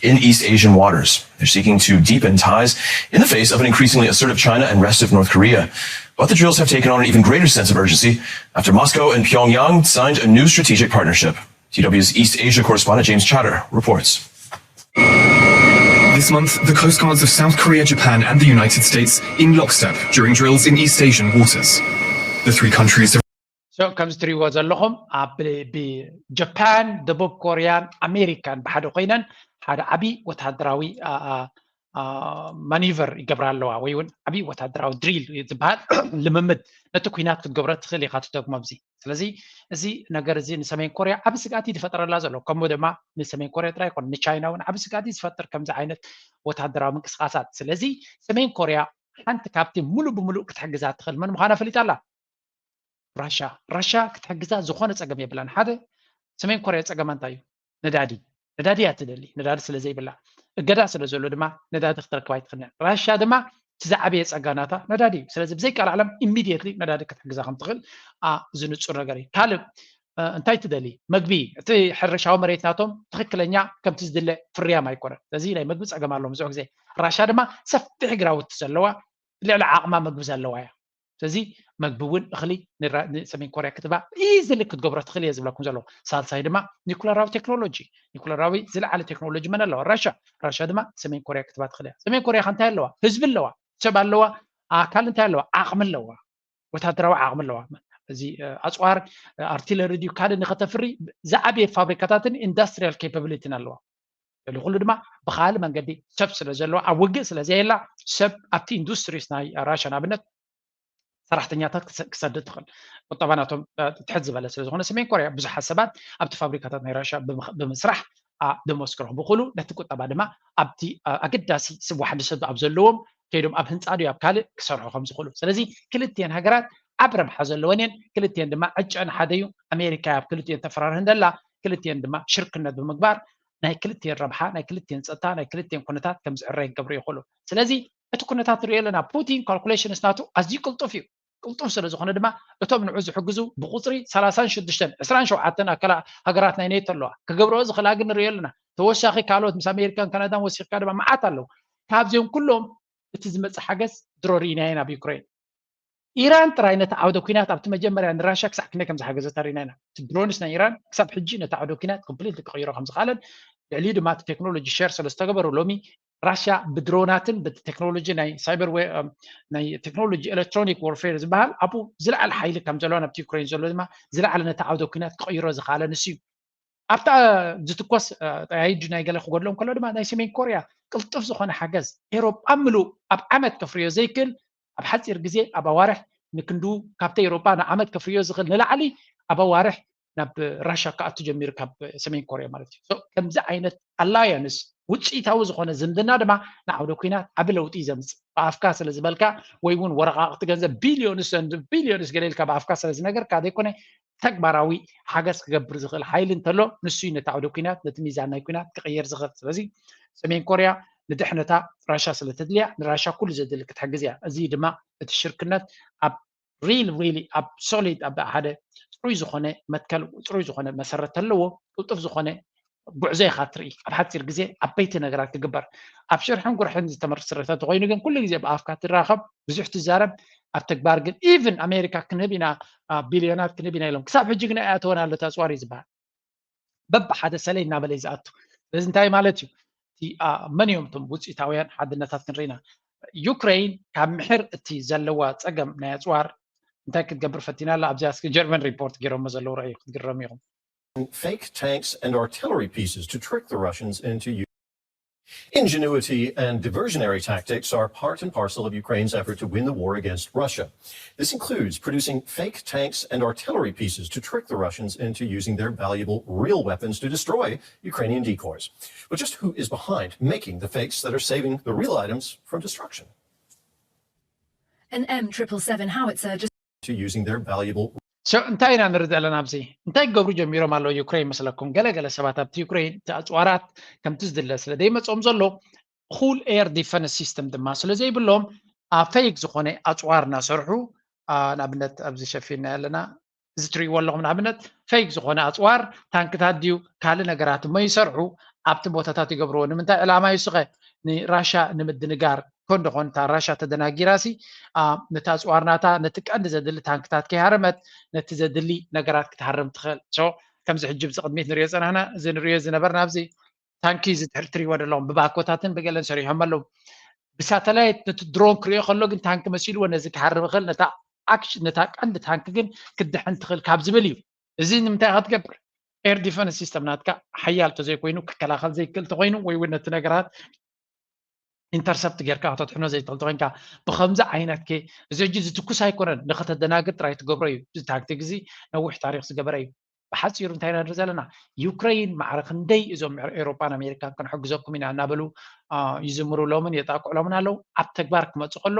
in East Asian waters. They're seeking to deepen ties in the face of an increasingly assertive China and restive North Korea. But the drills have taken on an even greater sense of urgency after Moscow and Pyongyang signed a new strategic partnership. D W's East Asia correspondent James Chatter reports. This month, the coast guards of South Korea, Japan, and the United States in lockstep during drills in East Asian waters. The three countries have ከምዚ ትሪእዎ ዘለኹም ኣብ ብጃፓን፣ ደቡብ ኮርያን ኣሜሪካን ብሓደ ኮይነን ሓደ ዓብዪ ወታደራዊ ማኒቨር ይገብራ ኣለዋ፣ ወይ እውን ዓብዪ ወታደራዊ ድሪል ዝበሃል ልምምድ ነቲ ኩናት ክትገብሮ ትኽእል ኢኻ ትደግሞ ኣብዚ። ስለዚ እዚ ነገር እዚ ንሰሜን ኮርያ ዓቢ ስግኣት እዩ ዝፈጥረላ ዘሎ። ከምኡ ድማ ንሰሜን ኮርያ ጥራይ ኣይኮነ ንቻይና እውን ዓቢ ስግኣት እዩ ዝፈጥር ከምዚ ዓይነት ወታደራዊ ምንቅስቃሳት። ስለዚ ሰሜን ኮርያ ሓንቲ ካብቲ ሙሉእ ብሙሉእ ክትሕግዛ ትኽእል መን ምዃና ፈሊጣ ኣላ። ራሻ ራሻ ክትሕግዛ ዝኾነ ፀገም የብላን። ሓደ ሰሜን ኮርያ ፀገማ እንታይ እዩ? ነዳዲ ነዳዲ እያ ትደሊ። ነዳዲ ስለ ዘይብላ እገዳ ስለ ዘሎ ድማ ነዳዲ ክትረክብ ኣይትኽእልን። ራሻ ድማ እቲ ዝዓበየ ፀጋ ናታ ነዳዲ እዩ። ስለዚ ብዘይ ቃል ዓለም ኢሚድየትሊ ነዳዲ ክትሕግዛ ከም ትኽእል እዚ ንፁር ነገር እዩ። ካልእ እንታይ ትደሊ? መግቢ። እቲ ሕርሻዊ መሬት ናቶም ትኽክለኛ ከምቲ ዝድለ ፍርያም ኣይኮነን። ስለዚ ናይ መግቢ ፀገም ኣለዎም ብዙሕ ግዜ። ራሻ ድማ ሰፊሕ ግራውቲ ዘለዋ ልዕሊ ዓቕማ መግቢ ዘለዋ እያ። ስለዚ መግቢ እውን እኽሊ ንሰሜን ኮርያ ክትባ ኢዝሊ ክትገብሮ ትኽእል እየ ዝብለኩም ዘለኹ። ሳልሳይ ድማ ኒኩለራዊ ቴክኖሎጂ። ኒኩለራዊ ዝለዓለ ቴክኖሎጂ መን ኣለዋ? ራሻ። ራሻ ድማ ሰሜን ኮርያ ክትባ ትኽእል እያ። ሰሜን ኮርያ ከ እንታይ ኣለዋ? ህዝቢ ኣለዋ፣ ሰብ ኣለዋ፣ ኣካል እንታይ ኣለዋ? ዓቕሚ ኣለዋ፣ ወታደራዊ ዓቕሚ ኣለዋ። እዚ ኣፅዋር ኣርቲለሪ ድዩ ካልእ ንኸተፍሪ ዝዓበየ ፋብሪካታትን ኢንዳስትሪያል ኬፓብሊቲን ኣለዋ። ልዕሊ ኩሉ ድማ ብኻልእ መንገዲ ሰብ ስለ ዘለዋ ኣብ ውግእ ስለ ዘየላ ሰብ ኣብቲ ኢንዱስትሪስ ናይ ራሻ ንኣብነት ሰራሕተኛታት ክሰድድ ትኽእል። ቁጠባ ናቶም ትሕት ዝበለ ስለ ዝኾነ ሰሜን ኮርያ ብዙሓት ሰባት ኣብቲ ፋብሪካታት ናይ ራሻ ብምስራሕ ደሞዝ ክረኽቡ ክእሉ ነቲ ቁጠባ ድማ ኣብቲ ኣገዳሲ ስብ ዋሕዲ ሰብ ኣብ ዘለዎም ከይዶም ኣብ ህንፃ ድዩ ኣብ ካልእ ክሰርሑ ከም ዝኽእሉ። ስለዚ ክልቲኤን ሃገራት ዓቢ ረብሓ ዘለወን እየን። ክልቲኤን ድማ ዕጨን ሓደ እዩ። ኣሜሪካ ኣብ ክልቲኤን ተፈራርህ እንደላ ክልቲኤን ድማ ሽርክነት ብምግባር ናይ ክልቲኤን ረብሓ ናይ ክልቲኤን ፀጥታ ናይ ክልቲኤን ኩነታት ከም ዝዕረ ክገብሩ ይኽእሉ። ስለዚ እቲ ኩነታት ንሪኦ ኣለና። ፑቲን ካልኩሌሽንስ ናቱ ኣዝዩ ቅልጡፍ እዩ። ቅልጡፍ ስለ ዝኾነ ድማ እቶም ንዑ ዝሕግዙ ብቁፅሪ ሰላሳን ሽዱሽተን ዕስራን ሸውዓተን ኣካላ ሃገራት ናይ ኔቶ ኣለዋ። ክገብርኦ ዝኽእላ ግን ንሪኦ ኣለና። ተወሳኺ ካልኦት ምስ ኣሜሪካን ካናዳን ወሲኽካ ድማ መዓት ኣለዉ። ካብዚኦም ኩሎም እቲ ዝመፅእ ሓገዝ ድሮ ርኢናዮ ናብ ዩክሬን። ኢራን ጥራይ ነቲ ዓውደ ኲናት ኣብቲ መጀመርያ ንራሻ ክሳዕ ክንደይ ከም ዝሓገዘታ ርኢና ኢና። እቲ ድሮንስ ናይ ኢራን ክሳብ ሕጂ ነቲ ዓውደ ኲናት ኮምፕሊትሊ ክቕይሮ ከም ዝኽኣለን ልዕሊኡ ድማ እቲ ቴክኖሎጂ ሸር ስለ ዝተገበሩ ሎሚ ራሽያ ብድሮናትን ብቴክኖሎጂ ናይ ሳይበር ናይ ቴክኖሎጂ ኤሌክትሮኒክ ወርፌር ዝበሃል ኣብኡ ዝለዓለ ሓይሊ ከም ዘለዎ ናብቲ ዩክሬን ዘሎ ድማ ዝለዓለ ነቲ ዓውደ ኩናት ክቕይሮ ዝኽኣለ ንሱ እዩ። ኣብታ ዝትኮስ ጠያይድ ናይ ገለ ክጎድሎም ከሎ ድማ ናይ ሰሜን ኮርያ ቅልጡፍ ዝኾነ ሓገዝ ኤሮጳ ምሉእ ኣብ ዓመት ከፍርዮ ዘይክእል ኣብ ሓፂር ግዜ ኣብ ኣዋርሕ ንክንዱ ካብቲ ኤሮጳ ንዓመት ከፍርዮ ዝኽእል ንላዕሊ ኣብ ኣዋርሕ ናብ ራሻ ክኣቱ ጀሚሩ ካብ ሰሜን ኮርያ ማለት እዩ። ከምዚ ዓይነት ኣላያንስ ውፅኢታዊ ዝኾነ ዝምድና ድማ ንዓውደ ኩናት ዓቢ ለውጢ እዩ ዘምፅእ። ብኣፍካ ስለ ዝበልካ ወይ እውን ወረቃቅቲ ገንዘብ ቢልዮንስ ቢልዮንስ ገለ ኢልካ ብኣፍካ ስለ ዝነገርካ ዘይኮነ ተግባራዊ ሓገዝ ክገብር ዝኽእል ሓይሊ እንተሎ ንሱ እዩ ነቲ ዓውደ ኩናት ነቲ ሚዛን ናይ ኩናት ክቕየር ዝኽእል። ስለዚ ሰሜን ኮርያ ንድሕነታ ራሻ ስለ ተድልያ ንራሻ ኩሉ ዘድሊ ክትሕግዝ እያ። እዚ ድማ እቲ ሽርክነት ኣብ ሪል ሪሊ ኣብ ሶሊድ ኣብ ሓደ ፅሩይ ዝኾነ መትከል ፅሩይ ዝኾነ መሰረት ተለዎ ቅልጡፍ ዝኾነ ጉዕዞ ኢኻ ትርኢ። ኣብ ሓፂር ግዜ ዓበይቲ ነገራት ክግበር ኣብ ሽርሕን ጉርሕን ዝተመስረተ ተኮይኑ ግን ኩሉ ግዜ ብኣፍካ ትራኸብ ብዙሕ ትዛረብ ኣብ ተግባር ግን ኢቭን ኣሜሪካ ክንህብ ኢና ቢልዮናት ክንህብ ኢና ኢሎም ክሳብ ሕጂ ግን ኣይኣተወን ኣሎ ተፅዋር እዩ ዝበሃል። በብሓደ ሰለይ እናበለ እዩ ዝኣቱ። ስለዚ እንታይ ማለት እዩ? መን እዮም እቶም ውፅኢታውያን ሓድነታት ክንርኢና ዩክሬን ካብ ምሕር እቲ ዘለዋ ፀገም ናይ ኣፅዋር እንታይ ክትገብር ፈቲና ኣላ ኣብዚኣ እስኪ ጀርመን ሪፖርት ገይሮሞ ዘለዉ ረእዩ ክትግረሙ ኢኹም fake tanks and artillery pieces to trick the Russians into using. Ingenuity and diversionary tactics are part and parcel of Ukraine's effort to win the war against Russia. This includes producing fake tanks and artillery pieces to trick the Russians into using their valuable real weapons to destroy Ukrainian decoys. But just who is behind making the fakes that are saving the real items from destruction? An M triple seven howitzer just to using their valuable እንታይ ኢና ንርኢ ዘለና ኣብዚ እንታይ ክገብሩ ጀሚሮም ኣለዉ ዩክሬን መስለኩም ገለገለ ሰባት ኣብቲ ዩክሬን እቲ ኣፅዋራት ከምቲ ዝድለ ስለ ዘይመፅኦም ዘሎ ኩል ኤር ዲፈንስ ሲስተም ድማ ስለ ዘይብሎም ኣብ ፌክ ዝኾነ ኣፅዋር እናሰርሑ ንኣብነት ኣብዚ ሸፊና ኣለና እዚ ትሪእዎ ኣለኹም ንኣብነት ፌክ ዝኾነ ኣፅዋር ታንክታት ድዩ ካልእ ነገራት እሞ ይሰርሑ ኣብቲ ቦታታት ይገብርዎ ንምንታይ ዕላማ ይስኸ ንራሻ ንምድንጋር ኮን ደኾን እታ ራሻ ተደናጊራ ሲ ነቲ ኣፅዋር ናታ ነቲ ቀንዲ ዘድሊ ታንክታት ከይሃረመት ነቲ ዘድሊ ነገራት ክትሃርም ትኽእል ሶ ከምዚ ሕጂ ብዚ ቅድሚት ንሪኦ ፀናሕና እዚ ንሪኦ ዝነበርና ኣብዚ ታንኪ እዚ ድሕሪ ትሪእዎ ዘለኹም ብባኮታትን ብገለን ሰሪሖም ኣለዉ ብሳተላይት ነቲ ድሮን ክሪኦ ከሎ ግን ታንኪ መሲልዎ ነዚ ክሃርም ይኽእል ነታ ኣክሽን ነታ ቀንዲ ታንኪ ግን ክትድሕን ትኽእል ካብ ዝብል እዩ እዚ ንምንታይ ክትገብር ኤር ዲፈንስ ሲስተም ናትካ ሓያል ተዘይኮይኑ ክከላኸል ዘይክእል ተኮይኑ ወይ እውን ነቲ ነገራት ኢንተርሰፕት ጌርካ ከተድሕኖ ዘይትኽእል ተኮይንካ ብከምዚ ዓይነት ከ እዚ ሕጂ ዝትኩስ ኣይኮነን ንከተደናግር ጥራይ ትገብሮ እዩ እዚ ታክቲክ እዚ ነዊሕ ታሪክ ዝገበረ እዩ ብሓፂሩ እንታይ ኢና ንርኢ ዘለና ዩክሬን ማዕረ ክንደይ እዞም ኤሮጳን ኣሜሪካን ክንሕግዘኩም ኢና እናበሉ ይዝምሩሎምን የጣቅዕሎምን ኣለዉ ኣብ ተግባር ክመፁ ከሎ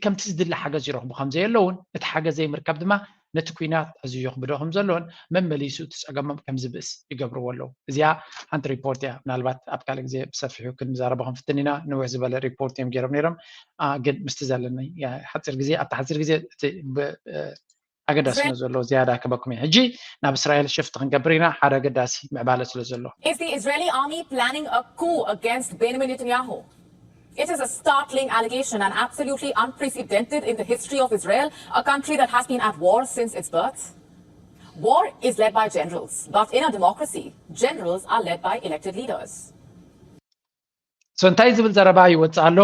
ከምቲ ዝድለ ሓገዝ ይረኽቡ ከም ዘየለውን እቲ ሓገዝ ዘይምርካብ ድማ ነቲ ኩናት ኣዝዩ የኽብዶ ከም ዘሎን መመሊሱ እቲ ፀገሞም ከም ዝብእስ ይገብርዎ ኣለዉ። እዚኣ ሓንቲ ሪፖርት እያ። ምናልባት ኣብ ካልእ ግዜ ብሰፊሑ ክንዛረቦ ክንፍትን ኢና። ንውሕ ዝበለ ሪፖርት እዮም ገይሮም ነይሮም። ግን ምስቲ ዘለኒ ሓፂር ግዜ ኣብቲ ሓፂር ግዜ እቲ ኣገዳስነት ዘለዎ ዝያዳ ክበኩም እየ። ሕጂ ናብ እስራኤል ሽፍት ክንገብር ኢና። ሓደ ኣገዳሲ ምዕባለ ስለ ዘሎ። Is the Israeli army planning a coup against Benjamin Netanyahu? It is a startling allegation and absolutely unprecedented in the history of Israel, a country that has been at war since its birth. War is led by generals, but in a democracy, generals are led by elected leaders. so እንታይ ዝብል ዘረባ ይወፅእ ኣሎ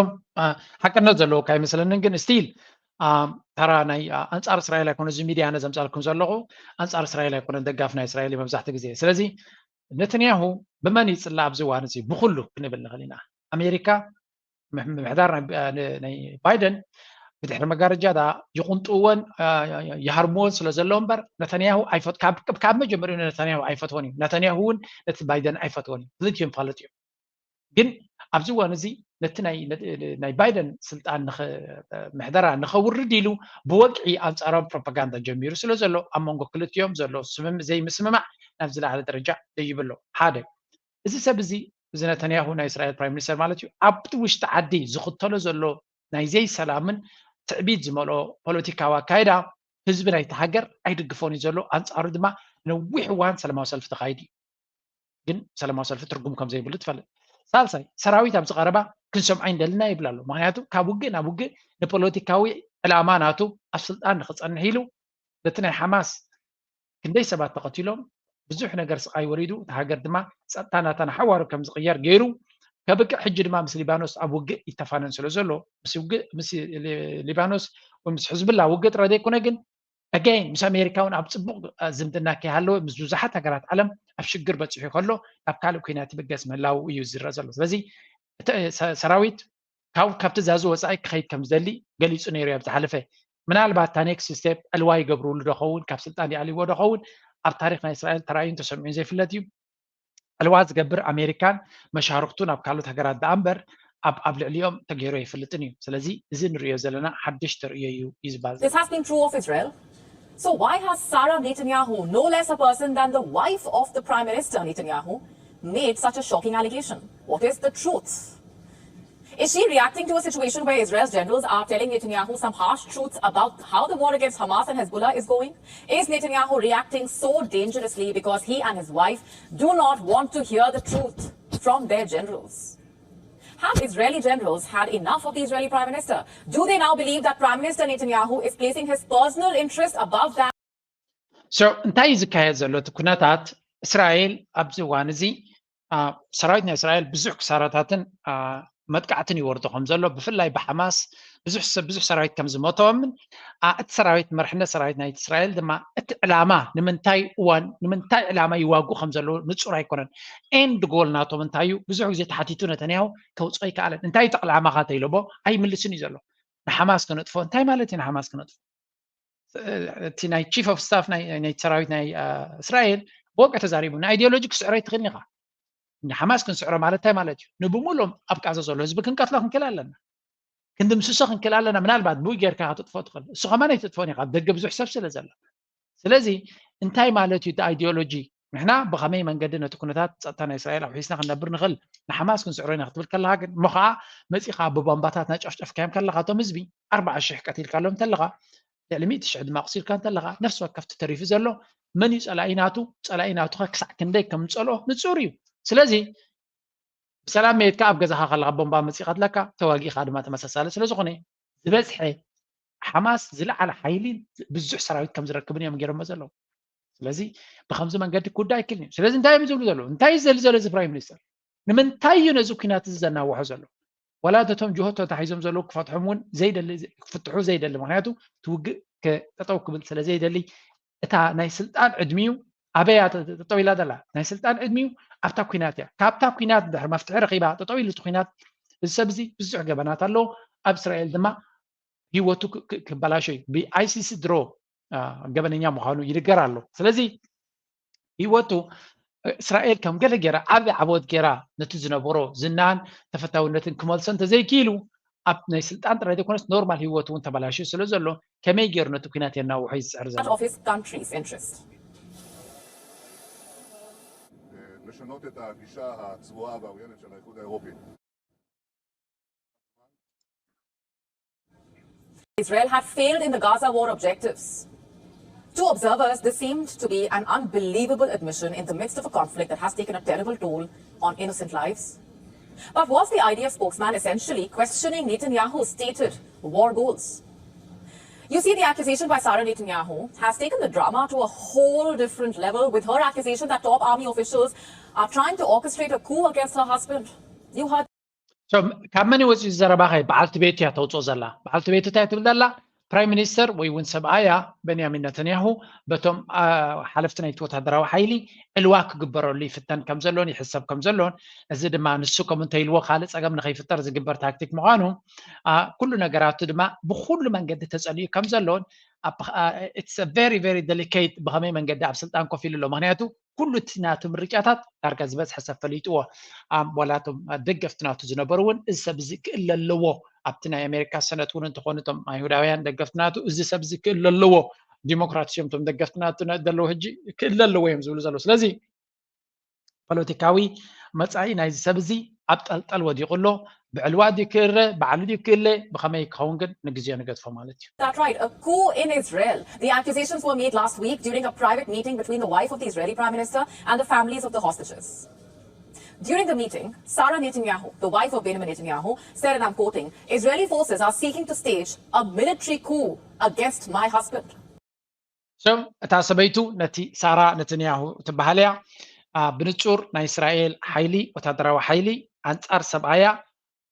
ሓቅነት ዘለዎ ካይመስለንን ግን ስቲል ተራ ናይ ኣንፃር እስራኤል ኣይኮነ እዚ ሚድያ ነ ዘምፃልኩም ዘለኹ ኣንፃር እስራኤል ኣይኮነ ደጋፍ ናይ እስራኤል መብዛሕቲ ግዜ ስለዚ ነተንያሁ ብመን ይፅላ ኣብዚ እዋን እዚ ብኩሉ ክንብል ንኽእል ኢና ኣሜሪካ ምሕዳር ናይ ባይደን ብድሕሪ መጋረጃ ዳ ይቁንጥወን ይሃርምዎን ስለ ዘሎ እምበር ነተንያሁ ካብ መጀመሪኡ ነተንያሁ ኣይፈትዎን እዩ ነተንያሁ እውን ነቲ ባይደን ኣይፈትዎን እዩ ክልቲኦም ፋለጥ እዮም ግን ኣብዚ እዋን እዚ ነቲ ናይ ባይደን ስልጣን ምሕደራ ንኸውርድ ኢሉ ብወግዒ ኣንፃራዊ ፕሮፓጋንዳ ጀሚሩ ስለ ዘሎ ኣብ መንጎ ክልቲኦም ዘሎ ዘይምስምማዕ ናብ ዝለዓለ ደረጃ ደይብሎ ሓደ እዚ ሰብ እዚ እዚ ነተንያሁ ናይ እስራኤል ፕራይም ሚኒስተር ማለት እዩ ኣብቲ ውሽጢ ዓዲ ዝኽተሎ ዘሎ ናይ ዘይሰላምን ትዕቢት ዝመልኦ ፖለቲካዊ ኣካይዳ ህዝቢ ናይቲ ሃገር ኣይድግፎን እዩ ዘሎ ኣንፃሩ ድማ ነዊሕ እዋን ሰላማዊ ሰልፊ ተኻይዱ እዩ ግን ሰላማዊ ሰልፊ ትርጉም ከም ዘይብሉ ትፈልጥ ሳልሳይ ሰራዊት ኣብዚ ቀረባ ክንሰምዖ ይንደልና ይብል ኣሎ ምክንያቱ ካብ ውግእ ናብ ውግእ ንፖለቲካዊ ዕላማ ናቱ ኣብ ስልጣን ንክፀንሕ ኢሉ ነቲ ናይ ሓማስ ክንደይ ሰባት ተቐቲሎም ብዙሕ ነገር ስቓይ ወሪዱ እቲ ሃገር ድማ ፀጥታ ናታ ንሓዋሩ ከም ዝቕየር ገይሩ ከብቅዕ ሕጂ ድማ ምስ ሊባኖስ ኣብ ውግእ ይተፋነን ስለ ዘሎ፣ ምስ ውግእ ምስ ሊ- ሊባኖስ ወይ ምስ ሕዝብላ ውግእ ጥራይ ዘይኮነ ግን፣ ኣገይን ምስ ኣሜሪካ እውን ኣብ ፅቡቕ ዝምድና ከይሃለወ ምስ ብዙሓት ሃገራት ዓለም ኣብ ሽግር በፂሑ ከሎ ናብ ካልእ ኩናት ይብገስ ምህላው እዩ ዝረአ ዘሎ። ስለዚ እቲ ሰ- ሰራዊት ካብ ካብ ትእዛዙ ወፃኢ ክኸይድ ከም ዝደሊ ገሊፁ ነይሩ ኣብ ዝሓለፈ። ምናልባት እታ ኔክስት ስቴፕ ዕልዋ ይገብርሉ ዶ ኸውን፣ ካብ ስልጣን ይኣልይዎ ዶ ኸውን፣ ኣብ ታሪክ ናይ እስራኤል ተራእዩን ተሰሚዑን ዘይፍለጥ እዩ። ዕልዋ ዝገብር ኣሜሪካን መሻርክቱ ናብ ካልኦት ሃገራት ደኣ እምበር ኣብ ኣብ ልዕሊኦም ተገይሩ ኣይፈልጥን እዩ። ስለዚ እዚ ንሪኦ ዘለና ሓድሽ ተርእዮ እዩ እዩ ዝበሃል ዘሎ። This has been true of Israel. So why has Sarah Netanyahu, no less a person than the wife of the Prime Minister Netanyahu, made such a shocking allegation? What is the truth? Is she reacting to a situation where Israel's generals are telling Netanyahu some harsh truths about how the war against Hamas and Hezbollah is going? Is Netanyahu reacting so dangerously because he and his wife do not want to hear the truth from their generals? Have Israeli generals had enough of the Israeli Prime Minister? Do they now believe that Prime Minister Netanyahu is placing his personal interest above that? So እንታይ እዩ ዝካየድ ዘሎ? እቲ ኩነታት እስራኤል ኣብዚ እዋን እዚ ሰራዊት ናይ እስራኤል ብዙሕ ክሳራታትን መጥቃዕትን ይወርዶ ከም ዘሎ፣ ብፍላይ ብሓማስ ብዙሕ ሰብ ብዙሕ ሰራዊት ከም ዝሞተዎምን እቲ ሰራዊት መርሕነት ሰራዊት ናይ እስራኤል ድማ እቲ ዕላማ ንምንታይ እዋን ንምንታይ ዕላማ ይዋግኡ ከም ዘለዉ ንጹር ኣይኮነን። ኤንድ ጎል ናቶም እንታይ እዩ? ብዙሕ ግዜ ተሓቲቱ ነተንያሁ ከውፅኦ ኣይከኣለን። እንታይ እዩ ዕላማኻ ተይሎቦ ኣይምልስን እዩ ዘሎ። ንሓማስ ክነጥፎ እንታይ ማለት እዩ? ንሓማስ ክነጥፎ እቲ ናይ ቺፍ ኦፍ ስታፍ ናይ ሰራዊት ናይ እስራኤል ብወቀ ተዛሪቡ ንኣይዲዮሎጂ ክስዕሮ ኣይትኽእልን ኢኻ። ንሓማስ ክንስዕሮ ማለት እንታይ ማለት እዩ? ንብሙሉኦም ኣብ ቃዛ ዘሎ ህዝቢ ክንቀትሎ ክንክእል ኣለና፣ ክንድምስሶ ክንክእል ኣለና። ምናልባት ብኡ ጌርካ ከተጥፎ ትኽእል፣ እሱ ከማን ኣይተጥፎን ኢኻ፣ ኣብ ደገ ብዙሕ ሰብ ስለ ዘሎ። ስለዚ እንታይ ማለት እዩ እቲ ኣይዲዮሎጂ? ንሕና ብኸመይ መንገዲ ነቲ ኩነታት ጸጥታ ናይ እስራኤል ኣውሒስና ክንነብር ንኽእል? ንሓማስ ክንስዕሮ ኢና ክትብል ከለኻ ግን እሞ ኸዓ መጺኻ ብቦምባታት ናጨፍጨፍካዮም ከለኻ እቶም ህዝቢ ኣርባዓ ሽሕ ቀቲልካሎም እንተለኻ ልዕሊ ሚእቲ ሽሕ ድማ ኣቑሲልካ እንተለኻ ነፍሲ ወከፍቲ ተሪፉ ዘሎ መን እዩ ጸላኢ ናቱ? ጸላኢ ናቱ ኸ ክሳዕ ክንደይ ከም ዝጸልኦ ንጹር እዩ። ስለዚ ብሰላም መይትካ ኣብ ገዛኻ ከለኻ ቦምባ መጺእ ይቐትለካ፣ ተዋጊእኻ ድማ ተመሳሳሊ ስለ ዝኾነ ዝበዝሐ ሓማስ ዝለዓለ ሓይሊ ብዙሕ ሰራዊት ከም ዝረክብን እዮም ገይሮሞ ዘለዉ። ስለዚ ብከምዚ መንገዲ ክውዳእ ኣይክእልን እዩ። ስለዚ እንታይ እዮም ዝብሉ ዘለዉ? እንታይ እዩ ዝደሊ ዘሎ እዚ ፕራይም ሚኒስተር? ንምንታይ እዩ ነዚ ኩናት እዚ ዘናውሖ ዘሎ? ዋላ ነቶም ጅሆ ተታሒዞም ዘለዉ ክፈትሖም እውን ዘይደሊ ክፍትሑ ዘይደሊ፣ ምክንያቱ እቲ ውግእ ጠጠው ክብል ስለ ዘይደሊ እታ ናይ ስልጣን ዕድሚኡ ኣበያ ጠጠው ኢላ ዘላ? ናይ ስልጣን ዕድሚኡ ኣብታ ኩናት እያ። ካብታ ኩናት ድሕሪ መፍትሒ ረኺባ ጠጠው ኢሉ እቲ ኩናት እዚ ሰብ እዚ ብዙሕ ገበናት ኣለዎ። ኣብ እስራኤል ድማ ህይወቱ ክበላሾ እዩ። ብኣይሲሲ ድሮ ገበነኛ ምዃኑ ይንገር ኣሎ። ስለዚ ህይወቱ እስራኤል ከም ገለ ገይራ ዓቢ ዓወት ገይራ ነቲ ዝነበሮ ዝናን ተፈታውነትን ክመልሶ እንተዘይክኢሉ ኣብ ናይ ስልጣን ጥራይ ዘይኮነስ ኖርማል ህይወቱ እውን ተበላሽዩ ስለ ዘሎ ከመይ ገይሩ ነቲ ኩናት የናውሖ እዩ ዝፅዕር ዘሎ። Of his country's interest. לשנות את הגישה הצבועה והעוינת של האיחוד האירופי. Israel had failed in the Gaza war objectives. To observers, this seemed to be an unbelievable admission in the midst of a conflict that has taken a terrible toll on innocent lives. But was the I D F spokesman essentially questioning Netanyahu's stated war goals? You see, the accusation by Sarah Netanyahu has taken the drama to a whole different level, with her accusation that top army officials are trying to orchestrate a coup against her husband. You heard ካብ መን ወፂኡ ዘረባ ኸ? በዓልቲ ቤቱ እያ ተውፅኦ ዘላ። በዓልቲ ቤቱ እንታይ ትብል ዘላ? ፕራይም ሚኒስተር ወይ እውን ሰብኣያ በንያሚን ነተንያሁ በቶም ሓለፍቲ ናይቲ ወታደራዊ ሓይሊ ዕልዋ ክግበረሉ ይፍተን ከም ዘሎን ይሕሰብ ከም ዘሎን፣ እዚ ድማ ንሱ ከም እንተይልዎ ካልእ ፀገም ንኸይፍጠር ዝግበር ታክቲክ ምዃኑ፣ ኩሉ ነገራቱ ድማ ብኩሉ መንገዲ ተፀሊኡ ከም ዘሎን፣ it's very very delicate ብኸመይ መንገዲ ኣብ ስልጣን ኮፍ ኢሉ ኣሎ። ምክንያቱ ኩሉ እቲ ናቱ ምርጫታት ዳርጋ ዝበዝሐ ሰብ ፈሊጥዎ። ዋላ እቶም ደገፍቲ ናቱ ዝነበሩ እውን እዚ ሰብ እዚ ክእለ ኣለዎ፣ ኣብቲ ናይ ኣሜሪካ ሰነት እውን እንተኾኑ እቶም ኣይሁዳውያን ደገፍቲ ናቱ እዚ ሰብ እዚ ክእለ ኣለዎ፣ ዲሞክራት እዮም እቶም ደገፍቲ ናቱ ዘለዉ ሕጂ ክእለ ኣለዎ እዮም ዝብሉ ዘለዉ። ስለዚ ፖለቲካዊ መጻኢ ናይዚ ሰብ እዚ ኣብ ጠልጠል ወዲቑ ኣሎ። ብዕልዋ ድዩ ክእረ፣ ባዕሉ ድዩ ክእለ፣ ብኸመይ ክኸውን ግን ንግዜኡ ንገድፎ ማለት እዩ። That right, a coup in Israel. The accusations were made last week during a private meeting between the wife of the Israeli Prime Minister and the families of the hostages. During the meeting, Sarah Netanyahu, the wife of Benjamin Netanyahu, said, and I'm quoting, Israeli forces are seeking to stage a military coup against my husband. So እታ ሰበይቱ ነቲ ሳራ ነተንያሁ ትበሃል እያ። ብንጹር ናይ እስራኤል ሓይሊ ወታደራዊ ሓይሊ ኣንጻር ሰብኣያ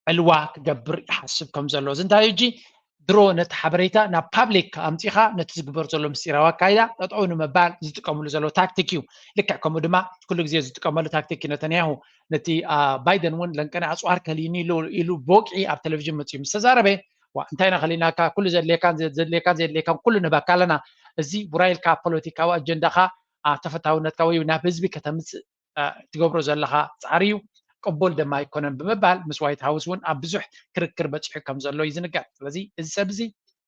ዕልዋ ክገብር ይሓስብ ከም ዘሎ። እዚ እንታይ እዩ? ሕጂ ድሮ ነቲ ሓበሬታ ናብ ፓብሊክ ኣምጺኻ ነቲ ዝግበር ዘሎ ምስጢራዊ ኣካይዳ ጠጠው ንምባል ዝጥቀምሉ ዘለዉ ታክቲክ እዩ። ልክዕ ከምኡ ድማ ኩሉ ግዜ ዝጥቀመሉ ታክቲክ እዩ። ነተንያሁ ነቲ ባይደን እውን ለንቀነ ኣፅዋር ከሊኒ ኢሉ ብወግዒ ኣብ ቴሌቪዥን መፅኡ ምስ ተዛረበ፣ ዋ እንታይ ኢና ከሊናካ፣ ኩሉ ዘድልየካን ዘድልየካን ዘድልየካን ኩሉ ንህበካ ኣለና። እዚ ውራይ ኢልካ ፖለቲካዊ ኣጀንዳኻ ተፈታውነትካ ወይ ናብ ህዝቢ ከተምፅእ ትገብሮ ዘለኻ ፃዕሪ እዩ፣ ቅቡል ድማ ኣይኮነን ብምባል ምስ ዋይት ሃውስ እውን ኣብ ብዙሕ ክርክር በፂሑ ከም ዘሎ እዩ ዝንገር። ስለዚ እዚ ሰብ እዚ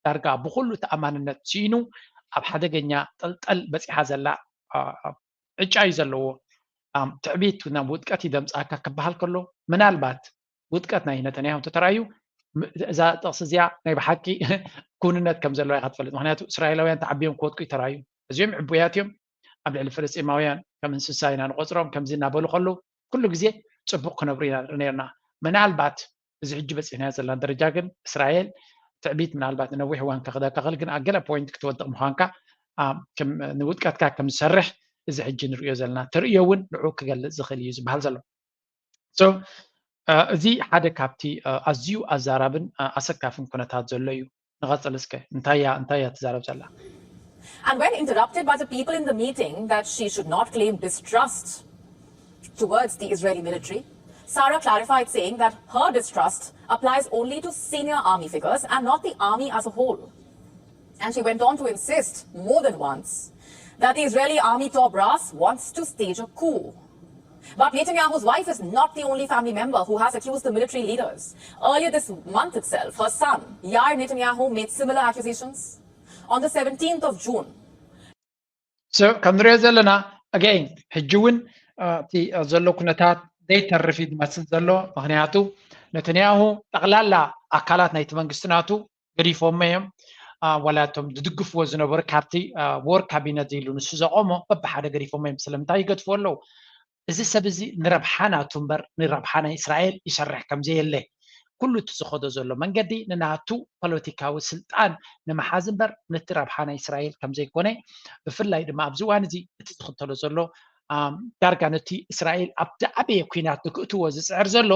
ዳርጋ ብኩሉ ተኣማንነት ስኢኑ ኣብ ሓደገኛ ጠልጠል በፂሓ ዘላ ዕጫ እዩ ዘለዎ። ትዕቢት ናብ ውድቀት እዩ ደምፃካ ክበሃል ከሎ ምናልባት ውድቀት ናይ ነተንያሁ እንተተራእዩ እዛ ጥቕሲ እዚኣ ናይ ብሓቂ ክውንነት ከም ዘለዋ ኢኻ ትፈልጥ። ምክንያቱ እስራኤላውያን ተዓቢዮም ክወድቁ ይተራእዩ። እዚኦም ዕቡያት እዮም። ኣብ ልዕሊ ፍልስጤማውያን ከም እንስሳ ኢና ንቆፅሮም። ከምዚ እናበሉ ከለዉ ኩሉ ግዜ ፅቡቅ ክነብሩ ኢና ንርኢ ነርና። ምናልባት እዚ ሕጂ በፂሕናዮ ዘለና ደረጃ ግን እስራኤል ትዕቢት ምናልባት ንነዊሕ እዋን ከኽደካ ክእል፣ ግን ኣብ ገለ ፖይንት ክትወድቕ ምዃንካ ንውድቀትካ ከም ዝሰርሕ እዚ ሕጂ ንሪኦ ዘለና ተርእዮ እውን ንዑ ክገልፅ ዝኽእል እዩ ዝበሃል ዘሎ። So እዚ ሓደ ካብቲ ኣዝዩ ኣዛራብን ኣሰካፍን ኩነታት ዘሎ እዩ። ንቐፅል እስከ እንታይ እያ እንታይ እያ ትዛረብ ዘላ? And when interrupted by the people in the meeting that she should not claim distrust towards the Israeli military, Sarah clarified, saying that her distrust applies only to senior army figures and not the army as a whole. And she went on to insist more than once that the Israeli army top brass wants to stage a coup. But Netanyahu's wife is not the only family member who has accused the military leaders. Earlier this month itself, her son, Yair Netanyahu, made similar accusations. On the seventeenth of June, So ከም ንሪኦ ዘለና again ሕጂ እውን እቲ ዘሎ ኩነታት ዘይተርፍ እዩ ዝመስል ዘሎ። ምክንያቱ ነተንያሁ ጠቕላላ ኣካላት ናይቲ መንግስቲ ናቱ ገዲፎሞ እዮም። ዋላ እቶም ዝድግፍዎ ዝነበሩ ካብቲ ወር ካቢነት ኢሉ ንሱ ዘቆሞ በብሓደ ገዲፎሞ እዮም። ስለምንታይ ይገድፍዎ ኣለዉ? እዚ ሰብ እዚ ንረብሓ ናቱ እምበር ንረብሓ ናይ እስራኤል ይሰርሕ ከም ዘየለ፣ ኩሉ እቲ ዝኸዶ ዘሎ መንገዲ ንናቱ ፖለቲካዊ ስልጣን ንምሓዝ እምበር ነቲ ረብሓ ናይ እስራኤል ከም ዘይኮነ፣ ብፍላይ ድማ ኣብዚ እዋን እዚ እቲ ዝኽተሎ ዘሎ ዳርጋ ነቲ እስራኤል ኣብ ዝዓበየ ኲናት ንክእትዎ ዝፅዕር ዘሎ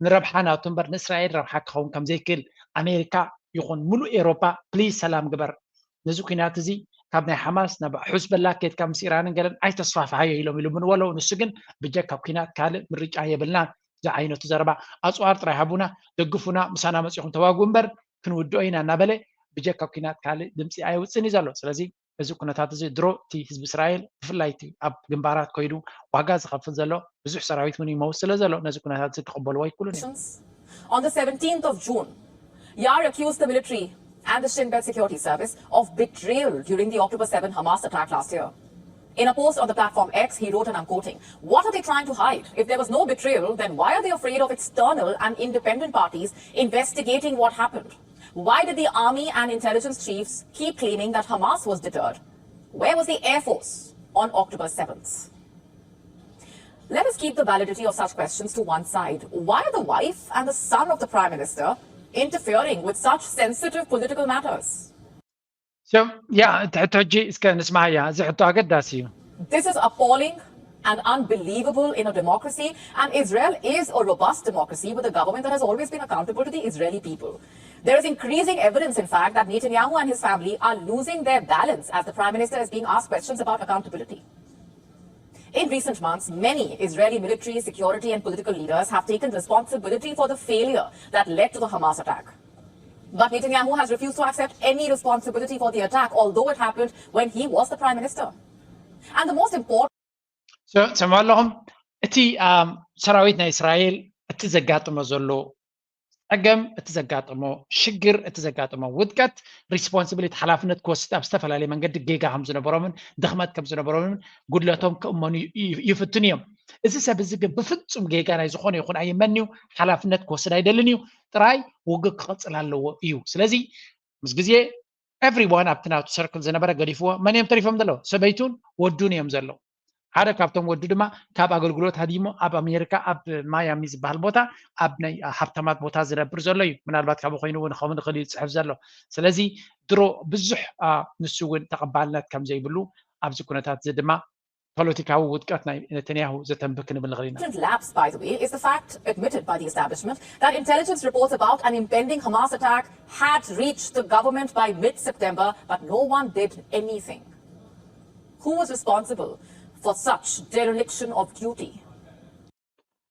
ንረብሓ ናቱ እምበር ንእስራኤል ረብሓ ክኸውን ከም ዘይክእል፣ ኣሜሪካ ይኹን ሙሉእ ኤሮፓ ፕሊዝ ሰላም ግበር፣ ነዚ ኲናት እዚ ካብ ናይ ሓማስ ናብ ሑዝበላ ከድካ ምስ ኢራንን ገለን ኣይተስፋፍሓዮ ኢሎም ኢሉ ምንበሎ፣ ንሱ ግን ብጀካ ኲናት ካልእ ምርጫ የብልናን ዝዓይነቱ ዘረባ፣ ኣፅዋር ጥራይ ሃቡና፣ ደግፉና፣ ምሳና መፂኹም ተዋግኡ እምበር ክንውድኦ ኢና እናበለ ብጀካ ኲናት ካልእ ድምፂ ኣየውፅእን እዩ ዘሎ። ስለዚ እዚ ኩነታት እዚ ድሮ እቲ ህዝቢ እስራኤል ብፍላይ እቲ ኣብ ግንባራት ከይዱ ዋጋ ዝኸፍል ዘሎ ብዙሕ ሰራዊት እውን ይመውት ስለ ዘሎ ነዚ ኩነታት እዚ ክቕበልዎ ኣይክእሉን እዮም። On the seventeenth of June, Yair accused the military and the Shin Bet Security Service of betrayal during the October seven Hamas attack last year. In a post on the platform X, he wrote, and I'm quoting, "What are they trying to hide? If there was no betrayal, then why are they afraid of external and independent parties investigating what happened? Why did the army and intelligence chiefs keep claiming that Hamas was deterred? Where was the Air Force on October seventh?" Let us keep the validity of such questions to one side. Why are the wife and the son of the Prime Minister interfering with such sensitive political matters? ያ እቲ ሕቶ ሕጂ እስከ ንስማዓያ። እዚ ሕቶ ኣገዳሲ እዩ። This is appalling and unbelievable in a democracy, and Israel is a robust democracy with a government that has always been accountable to the Israeli people. There is increasing evidence, in fact, that Netanyahu and his family are losing their balance as the Prime Minister is being asked questions about accountability. In recent months, many Israeli military, security, and political leaders have taken responsibility for the failure that led to the Hamas attack. But Netanyahu has refused to accept any responsibility for the attack, although it happened when he was the prime minister. And the most important ሰምዑ ኣለኹም። እቲ ሰራዊት ናይ እስራኤል እቲ ዘጋጥሞ ዘሎ ፀገም፣ እቲ ዘጋጠሞ ሽግር፣ እቲ ዘጋጠሞ ውድቀት ሪስፖንስብሊቲ፣ ሓላፍነት ክወስድ ኣብ ዝተፈላለየ መንገዲ ጌጋ ከም ዝነበሮምን ድኽመት ከም ዝነበሮምን ጉድለቶም ክእመኑ ይፍትኑ እዮም። እዚ ሰብ እዚ ግን ብፍፁም ጌጋ ናይ ዝኾነ ይኹን ኣይመን እዩ ሓላፍነት ክወስድ ኣይደልን እዩ። ጥራይ ውግእ ክቐፅል ኣለዎ እዩ። ስለዚ ምስ ግዜ ኤቭሪዋን ኣብቲ ናቱ ሰርክል ዝነበረ ገዲፍዎ። መን እዮም ተሪፎም ዘለዉ? ሰበይቱን ወዱን እዮም ዘለዉ። ሓደ ካብቶም ወዱ ድማ ካብ ኣገልግሎት ሃዲሙ ኣብ ኣሜሪካ ኣብ ማያሚ ዝበሃል ቦታ ኣብ ናይ ሃብታማት ቦታ ዝነብር ዘሎ እዩ። ምናልባት ካብኡ ኮይኑ እውን ክኸውን ይኽእል እዩ ዝፅሕፍ ዘሎ። ስለዚ ድሮ ብዙሕ ንሱ እውን ተቐባልነት ከም ዘይብሉ ኣብዚ ኩነታት እዚ ድማ ፖለቲካዊ ውድቀት ናይ ነተንያሁ ዘተንብክ ክንብል ንኽእል ኢና። Lapse, by the way, is the fact admitted by the establishment that intelligence reports about an impending Hamas attack had reached the government by mid September, but no one did anything. Who was responsible for such dereliction of duty?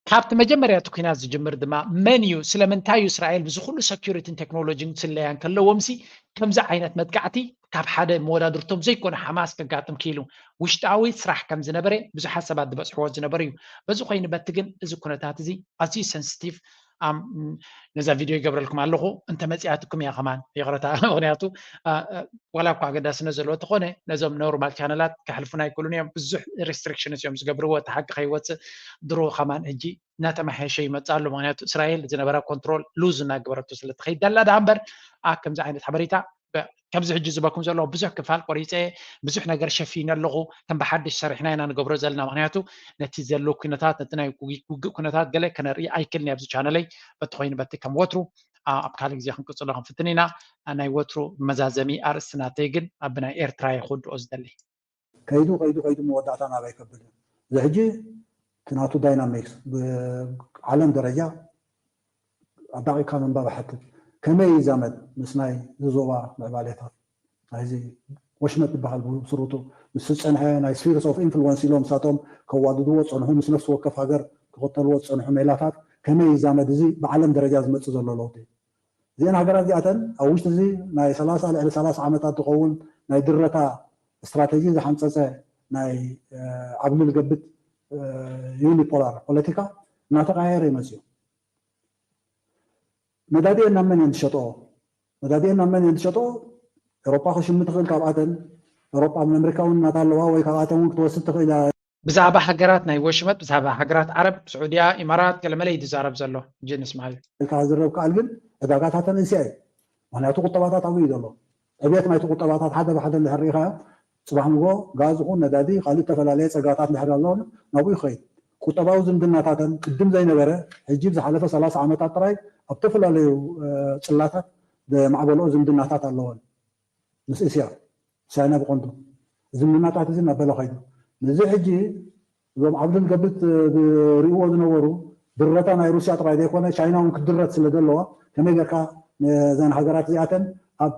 ካብቲ መጀመርያ እቲ ኩናት ዝጅምር ድማ መን እዩ ስለምንታይ እዩ እስራኤል ብዚ ኩሉ ሰኪሪቲን ቴክኖሎጂን ስለያን ከለዎም ሲ ከምዚ ዓይነት መጥቃዕቲ ካብ ሓደ መወዳድርቶም ዘይኮነ ሓማስ ከጋጥም ክኢሉ ውሽጣዊ ስራሕ ከም ዝነበረ ብዙሓት ሰባት ዝበፅሕዎ ዝነበሩ እዩ። በዚ ኮይኑ በቲ ግን እዚ ኩነታት እዚ ኣዝዩ ሰንስቲቭ ኣም ነዛ ቪድዮ ይገብረልኩም ኣለኹ እንተ መፅያትኩም እያ ከማን ይቕረታ ምክንያቱ ዋላ እኳ ኣገዳስነት ዘለዎ ተኾነ ነዞም ኖርማል ቻነላት ከሕልፉና ኣይክእሉን እዮም። ብዙሕ ሪስትሪክሽንስ እዮም ዝገብርዎ። እቲ ሓቂ ከይወፅእ ድሮ ከማን ሕጂ እናተመሓየሸ ይመፅእ ኣሎ። ምክንያቱ እስራኤል ዝነበራ ኮንትሮል ሉዝ እናገበረቶ ስለ ትኸይድ ደላ ደኣ እምበር ኣ ከምዚ ዓይነት ሓበሬታ ከምዚ ሕጂ ዝበኩም ዘለዎ ብዙሕ ክፋል ቆሪፀ ብዙሕ ነገር ሸፊነ ኣለኹ ከም ብሓድሽ ሰሪሕና ኢና ንገብሮ ዘለና ምክንያቱ ነቲ ዘሎ ኩነታት ነቲ ናይ ውግእ ኩነታት ገለ ከነርኢ ኣይክልን ኣብዚ ቻነለይ በቲ ኮይኑ በቲ ከም ወትሩ ኣብ ካልእ ግዜ ክንቅፅሎ ክንፍትን ኢና። ናይ ወትሩ መዛዘሚ ኣርእስቲ ናተይ ግን ኣብ ናይ ኤርትራ እየ ክውድኦ ዝደሊ። ከይዱ ከይዱ ከይዱ መወዳእታ ናባይ ከብል እዩ። እዚ ሕጂ እቲ ናቱ ዳይናሚክስ ብዓለም ደረጃ ኣዳቂካ ምንባብ ሓትት ከመይ ይዛመድ ምስ ናይ ዝዞባ ምዕባሌታት ናይዚ ወሽመጥ ዝበሃል ብስሩቱ ምስ ዝፀንሐ ናይ ስፊርስ ኦፍ ኢንፍሉወንስ ኢሎም ንሳቶም ከዋድድዎ ዝፀንሑ ምስ ነፍሲ ወከፍ ሃገር ክኽተልዎ ዝፀንሑ ሜላታት ከመይ ይዛመድ እዚ ብዓለም ደረጃ ዝመፅእ ዘሎ ለውጢ እዚአን ሃገራት እዚኣተን ኣብ ውሽጢ እዚ ናይ ሰላሳ ልዕሊ ሰላሳ ዓመታት ዝኸውን ናይ ድረታ ስትራተጂ ዝሓንፀፀ ናይ ዓብሊ ልገብት ዩኒፖላር ፖለቲካ እናተቀያየረ ይመፅኡ ነዳዲኤን ናብ መን እየን ዝሸጥኦ ነዳዲኤን ናብ መን እየን ዝሸጥኦ ኤሮጳ ክሽሚ ትኽእል ካብኣተን ኤሮጳ ኣብ ኣሜሪካ እውን እናታ ኣለዋ ወይ ካብኣተን እውን ክትወስድ ትኽእል እያ ብዛዕባ ሃገራት ናይ ወሽመጥ ብዛዕባ ሃገራት ዓረብ ስዑድያ ኢማራት ገለመለ እዩ ዝዛረብ ዘሎ ጅንስ ማለት ኢልካ ዝረብ ከኣል ግን ዕዳጋታተን እስያ እዩ ምክንያቱ ቁጠባታት ኣብኡ እዩ ዘሎ ዕብየት ናይቲ ቁጠባታት ሓደ ብሓደ እንድሕር ርኢኻዮ ፅባሕ ንጎ ጋዝ ይኹን ነዳዲ ካልእ ዝተፈላለየ ፀጋታት እንድሕር ኣለውን ናብኡ ይኸይድ ቁጠባዊ ዝምድናታተን ቅድም ዘይነበረ ሕጂ ብዝሓለፈ ሰላሳ ዓመታት ጥራይ ኣብ ዝተፈላለዩ ፅላታት ዘማዕበልኦ ዝምድናታት ኣለወን ምስ እስያ ቻይና ብቐንዱ ዝምድናታት እዚ እናበለ ኸይዱ ነዚ ሕጂ እዞም ዓብዱል ገብት ዝርእዎ ዝነበሩ ድረታ ናይ ሩስያ ጥራይ ዘይኮነ ቻይና እውን ክድረት ስለ ዘለዋ ከመይ ጌርካ ነዘን ሃገራት እዚኣተን ኣብ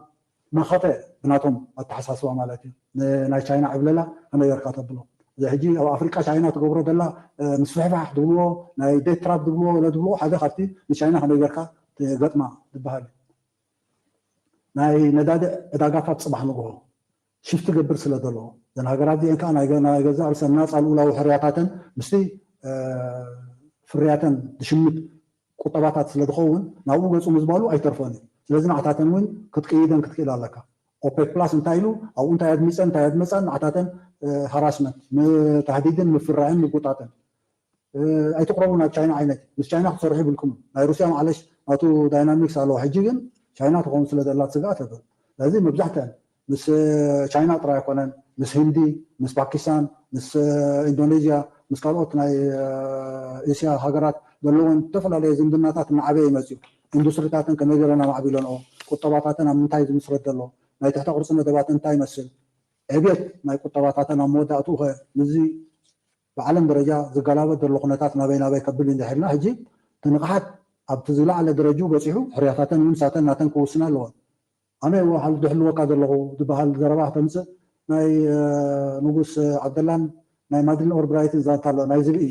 መኸተ ብናቶም ኣተሓሳስባ ማለት እዩ ናይ ቻይና ዕብለላ ከመይ ጌርካ ተብሎ እዚ ሕጂ ኣብ ኣፍሪቃ ቻይና ትገብሮ ዘላ ምስፍሕፋሕ ዝብልዎ ናይ ዴት ትራፕ ዝብልዎ ዝብልዎ ሓደ ካብቲ ንቻይና ከመይ ጌርካ ትገጥማ ዝበሃል እዩ ናይ ነዳዲ ዕዳጋታት ፅባሕ ንግሆ ሽፍት ገብር ስለ ዘሎ እዘን ሃገራት እዚአን ከዓ ናይ ገዛእ ርእሰን ናፃ ልኡላዊ ሕርያታተን ምስቲ ፍርያተን ዝሽምት ቁጠባታት ስለ ዝኸውን ናብኡ ገፁ ምዝባሉ ኣይተርፎን እዩ ስለዚ ንዓታተን እውን ክትቅይደን ክትክእል ኣለካ ኦፔክ ፕላስ እንታይ ኢሉ ኣብኡ እንታይ ኣድሚፀን እንታይ ኣድመፃን ንዓታተን ሃራስመንት ምታህዲድን ምፍራዕን ምጉጣጥን ኣይትቅረቡ ናብ ቻይና ዓይነት ምስ ቻይና ክትሰርሑ ይብልኩም ናይ ሩስያ ማዕለሽ ናቱ ዳይናሚክስ ኣለዎ ሕጂ ግን ቻይና ትኸውን ስለ ዘላት ስጋእ ተብል ስለዚ መብዛሕትአን ምስ ቻይና ጥራይ ኣይኮነን ምስ ህንዲ ምስ ፓኪስታን ምስ ኢንዶኔዥያ ምስ ካልኦት ናይ እስያ ሃገራት ዘለዎን ዝተፈላለዩ ዝምድናታት እናዓበየ ይመፅኡ ኢንዱስትሪታትን ከመይ ገይረን ኣማዕቢለንኦ ቁጠባታተን ኣብ ምንታይ ዝምስረት ዘሎ ናይ ትሕተ ቅርፂ መደባት እንታይ ይመስል ዕብየት ናይ ቁጠባታተን ኣብ መወዳእትኡ ከ ምስዚ ብዓለም ደረጃ ዝገላበጥ ዘሎ ኩነታት ናበይ ናበይ ከብል እንድሕልና ሕጂ ትንቕሓት ኣብቲ ዝለዓለ ደረጅኡ በፂሑ ሕርያታተን እውን ሳተን ናተን ክውስና ኣለወን ኣነ ወሓል ድሕልወካ ዘለኹ ዝበሃል ዘረባ ክተምፅእ ናይ ንጉስ ዓብደላን ናይ ማድሊን ኦርብራይትን ዛንታ ኣሎ ናይ ዝብኢ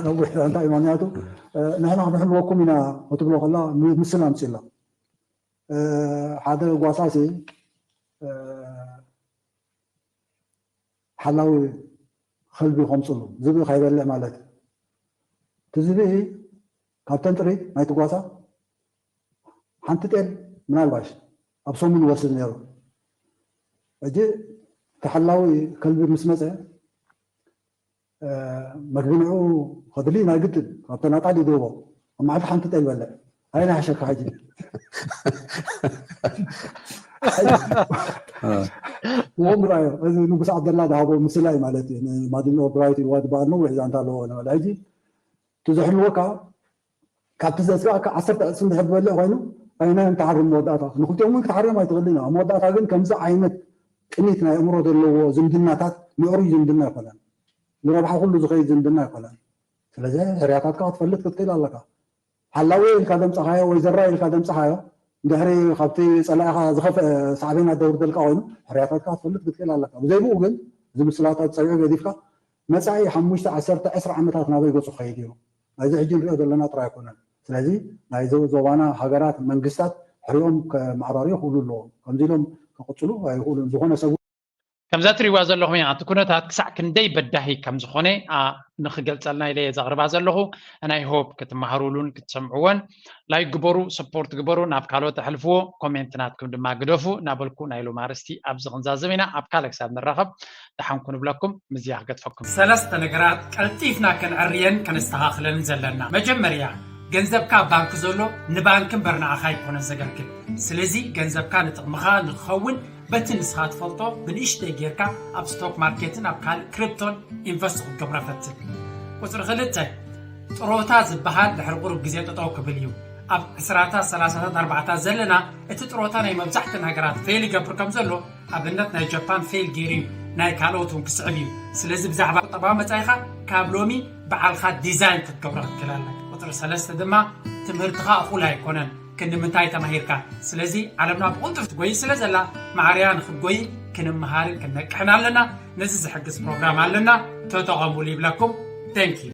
ነዊሕ ዛንታ እዩ ምክንያቱ ንሕና ክንሕልወኩም ኢና ክትብሎ ከላ ምስል ኣምፅእላ ሓደ ጓሳሲ ሓላዊ ከልቢ ከምፅሉ ዝብኢ ከይበልዕ ማለት እዩ እቲ ዝብኢ ካብተን ጥሪት ናይቲ ጓሳ ሓንቲ ጤል ምናልባሽ ኣብ ሰሙን ይወስድ ነይሩ ሕጂ ተሓላዊ ከልቢ ምስ መፀ መግቢ ንዕኡ ከድሊ ናይ ግድን ካብ ተናጣል ይድህቦ ኣብ መዓልቲ ሓንቲ ጤል በልዕ ኣይ ናይ ሓሸካ ሕጂ ወምራዮ እዚ ንጉስ ዓብደላ ዝሃቦ ምስላ እዩ ማለት እዩ ንማድን ኦብራይት ኢልዋ ዝበሃል ነዊሕ ዛንታ ኣለዎ ነበለ ሕጂ እቲ ዘሕልወካ ካብቲ ዘስጋእካ ዓሰርተ ዕፅፊ እንድሕር ዝበልዕ ኮይኑ ኣይናዮም ትሓርም መወዳእታ ንክልቲኦም እውን ክትሓርዮም ኣይትኽእልን ኣብ መወዳእታ ግን ከምዚ ዓይነት ቅኒት ናይ ኣእምሮ ዘለዎ ዝምድናታት ምዕሩይ ዝምድና ኣይኮነን። ንረብሓ ኩሉ ዝኸይድ ዝምድና ኣይኮነን። ስለዚ ሕርያታትካ ክትፈልጥ ክትክእል ኣለካ። ሓላዊ ኢልካ ደምፃኻዮ ወይ ዘራይ ኢልካ ደምፃኻዮ፣ ድሕሪ ካብቲ ፀላኢኻ ዝኸፍአ ሳዕቤናት ደውርደልካ ኮይኑ፣ ሕርያታትካ ክትፈልጥ ክትክእል ኣለካ። ብዘይብኡ ግን፣ እዚ ምስላታት ፀዊዑ ገዲፍካ፣ መፃኢ ሓሙሽተ፣ ዓሰርተ፣ ዕስራ ዓመታት ናበይ ገፁ ክኸይድ እዩ? ናይዚ ሕጂ ንሪኦ ዘለና ጥራይ ኣይኮነን። ስለዚ ናይ ዞ- ዞባና ሃገራት መንግስታት ሕሪኦም ከማዕራሩ ይኽእሉ ኣለዎም። ከምዚ ኢሎም ክቕፅሉ ኣይኽእሉን። ዝኾነ ሰብ ከምዛ ትሪእዋ ዘለኹም እያ እቲ ኩነታት ክሳዕ ክንደይ በዳሂ ከም ዝኾነ ንክገልፀልና ኢለ እየ ዘቕርባ ዘለኹ። ናይ ሆፕ ክትመሃሩሉን ክትሰምዕዎን ላይክ ግበሩ፣ ሰፖርት ግበሩ፣ ናብ ካልኦት ኣሕልፍዎ፣ ኮሜንት ናትኩም ድማ ግደፉ እናበልኩ ናይ ሎሚ ኣርእስቲ ኣብዚ ክንዛዝም ኢና። ኣብ ካልእ ክሳብ ንራኸብ ደሓንኩ ንብለኩም። ምዝያ ክገድፈኩም። ሰለስተ ነገራት ቀልጢፍና ከነዕርየን ከነስተኻኽለንን ዘለና። መጀመርያ፣ ገንዘብካ ኣብ ባንክ ዘሎ ንባንክ እምበር ንዓኻ ኣይኮነን ዘገልግል። ስለዚ ገንዘብካ ንጥቕምኻ ንክኸውን በቲ ንስኻ ትፈልጦ ብንእሽተይ ጌርካ ኣብ ስቶክ ማርኬትን ኣብ ካልእ ክሪፕቶን ኢንቨስት ክትገብሮ ፈትን። ቁፅሪ ክልተ፣ ጥሮታ ዝበሃል ድሕሪ ቁሩብ ግዜ ጠጠው ክብል እዩ። ኣብ ዕስራታት፣ ሰላሳታት፣ ኣርባዕታት ዘለና እቲ ጥሮታ ናይ መብዛሕተን ሃገራት ፌል ይገብር ከም ዘሎ ኣብነት ናይ ጃፓን ፌል ገይሩ እዩ፣ ናይ ካልኦት እውን ክስዕብ እዩ። ስለዚ ብዛዕባ ቁጠባዊ መጻኢኻ ካብ ሎሚ በዓልኻ ዲዛይን ክትገብሮ ክትክእል ኣለካ። ቁፅሪ ሰለስተ ድማ ትምህርትኻ እኹል ኣይኮነን። ክንዲ ምንታይ ተማሂርካ? ስለዚ ዓለምና ብቕልጡፍ ትጎይ ስለ ዘላ ማዕርያ ንክትጎይ ክንመሃርን ክንነቅሕን ኣለና። ነዚ ዝሕግዝ ፕሮግራም ኣለና፣ ተጠቐሙሉ ይብለኩም። Thank you።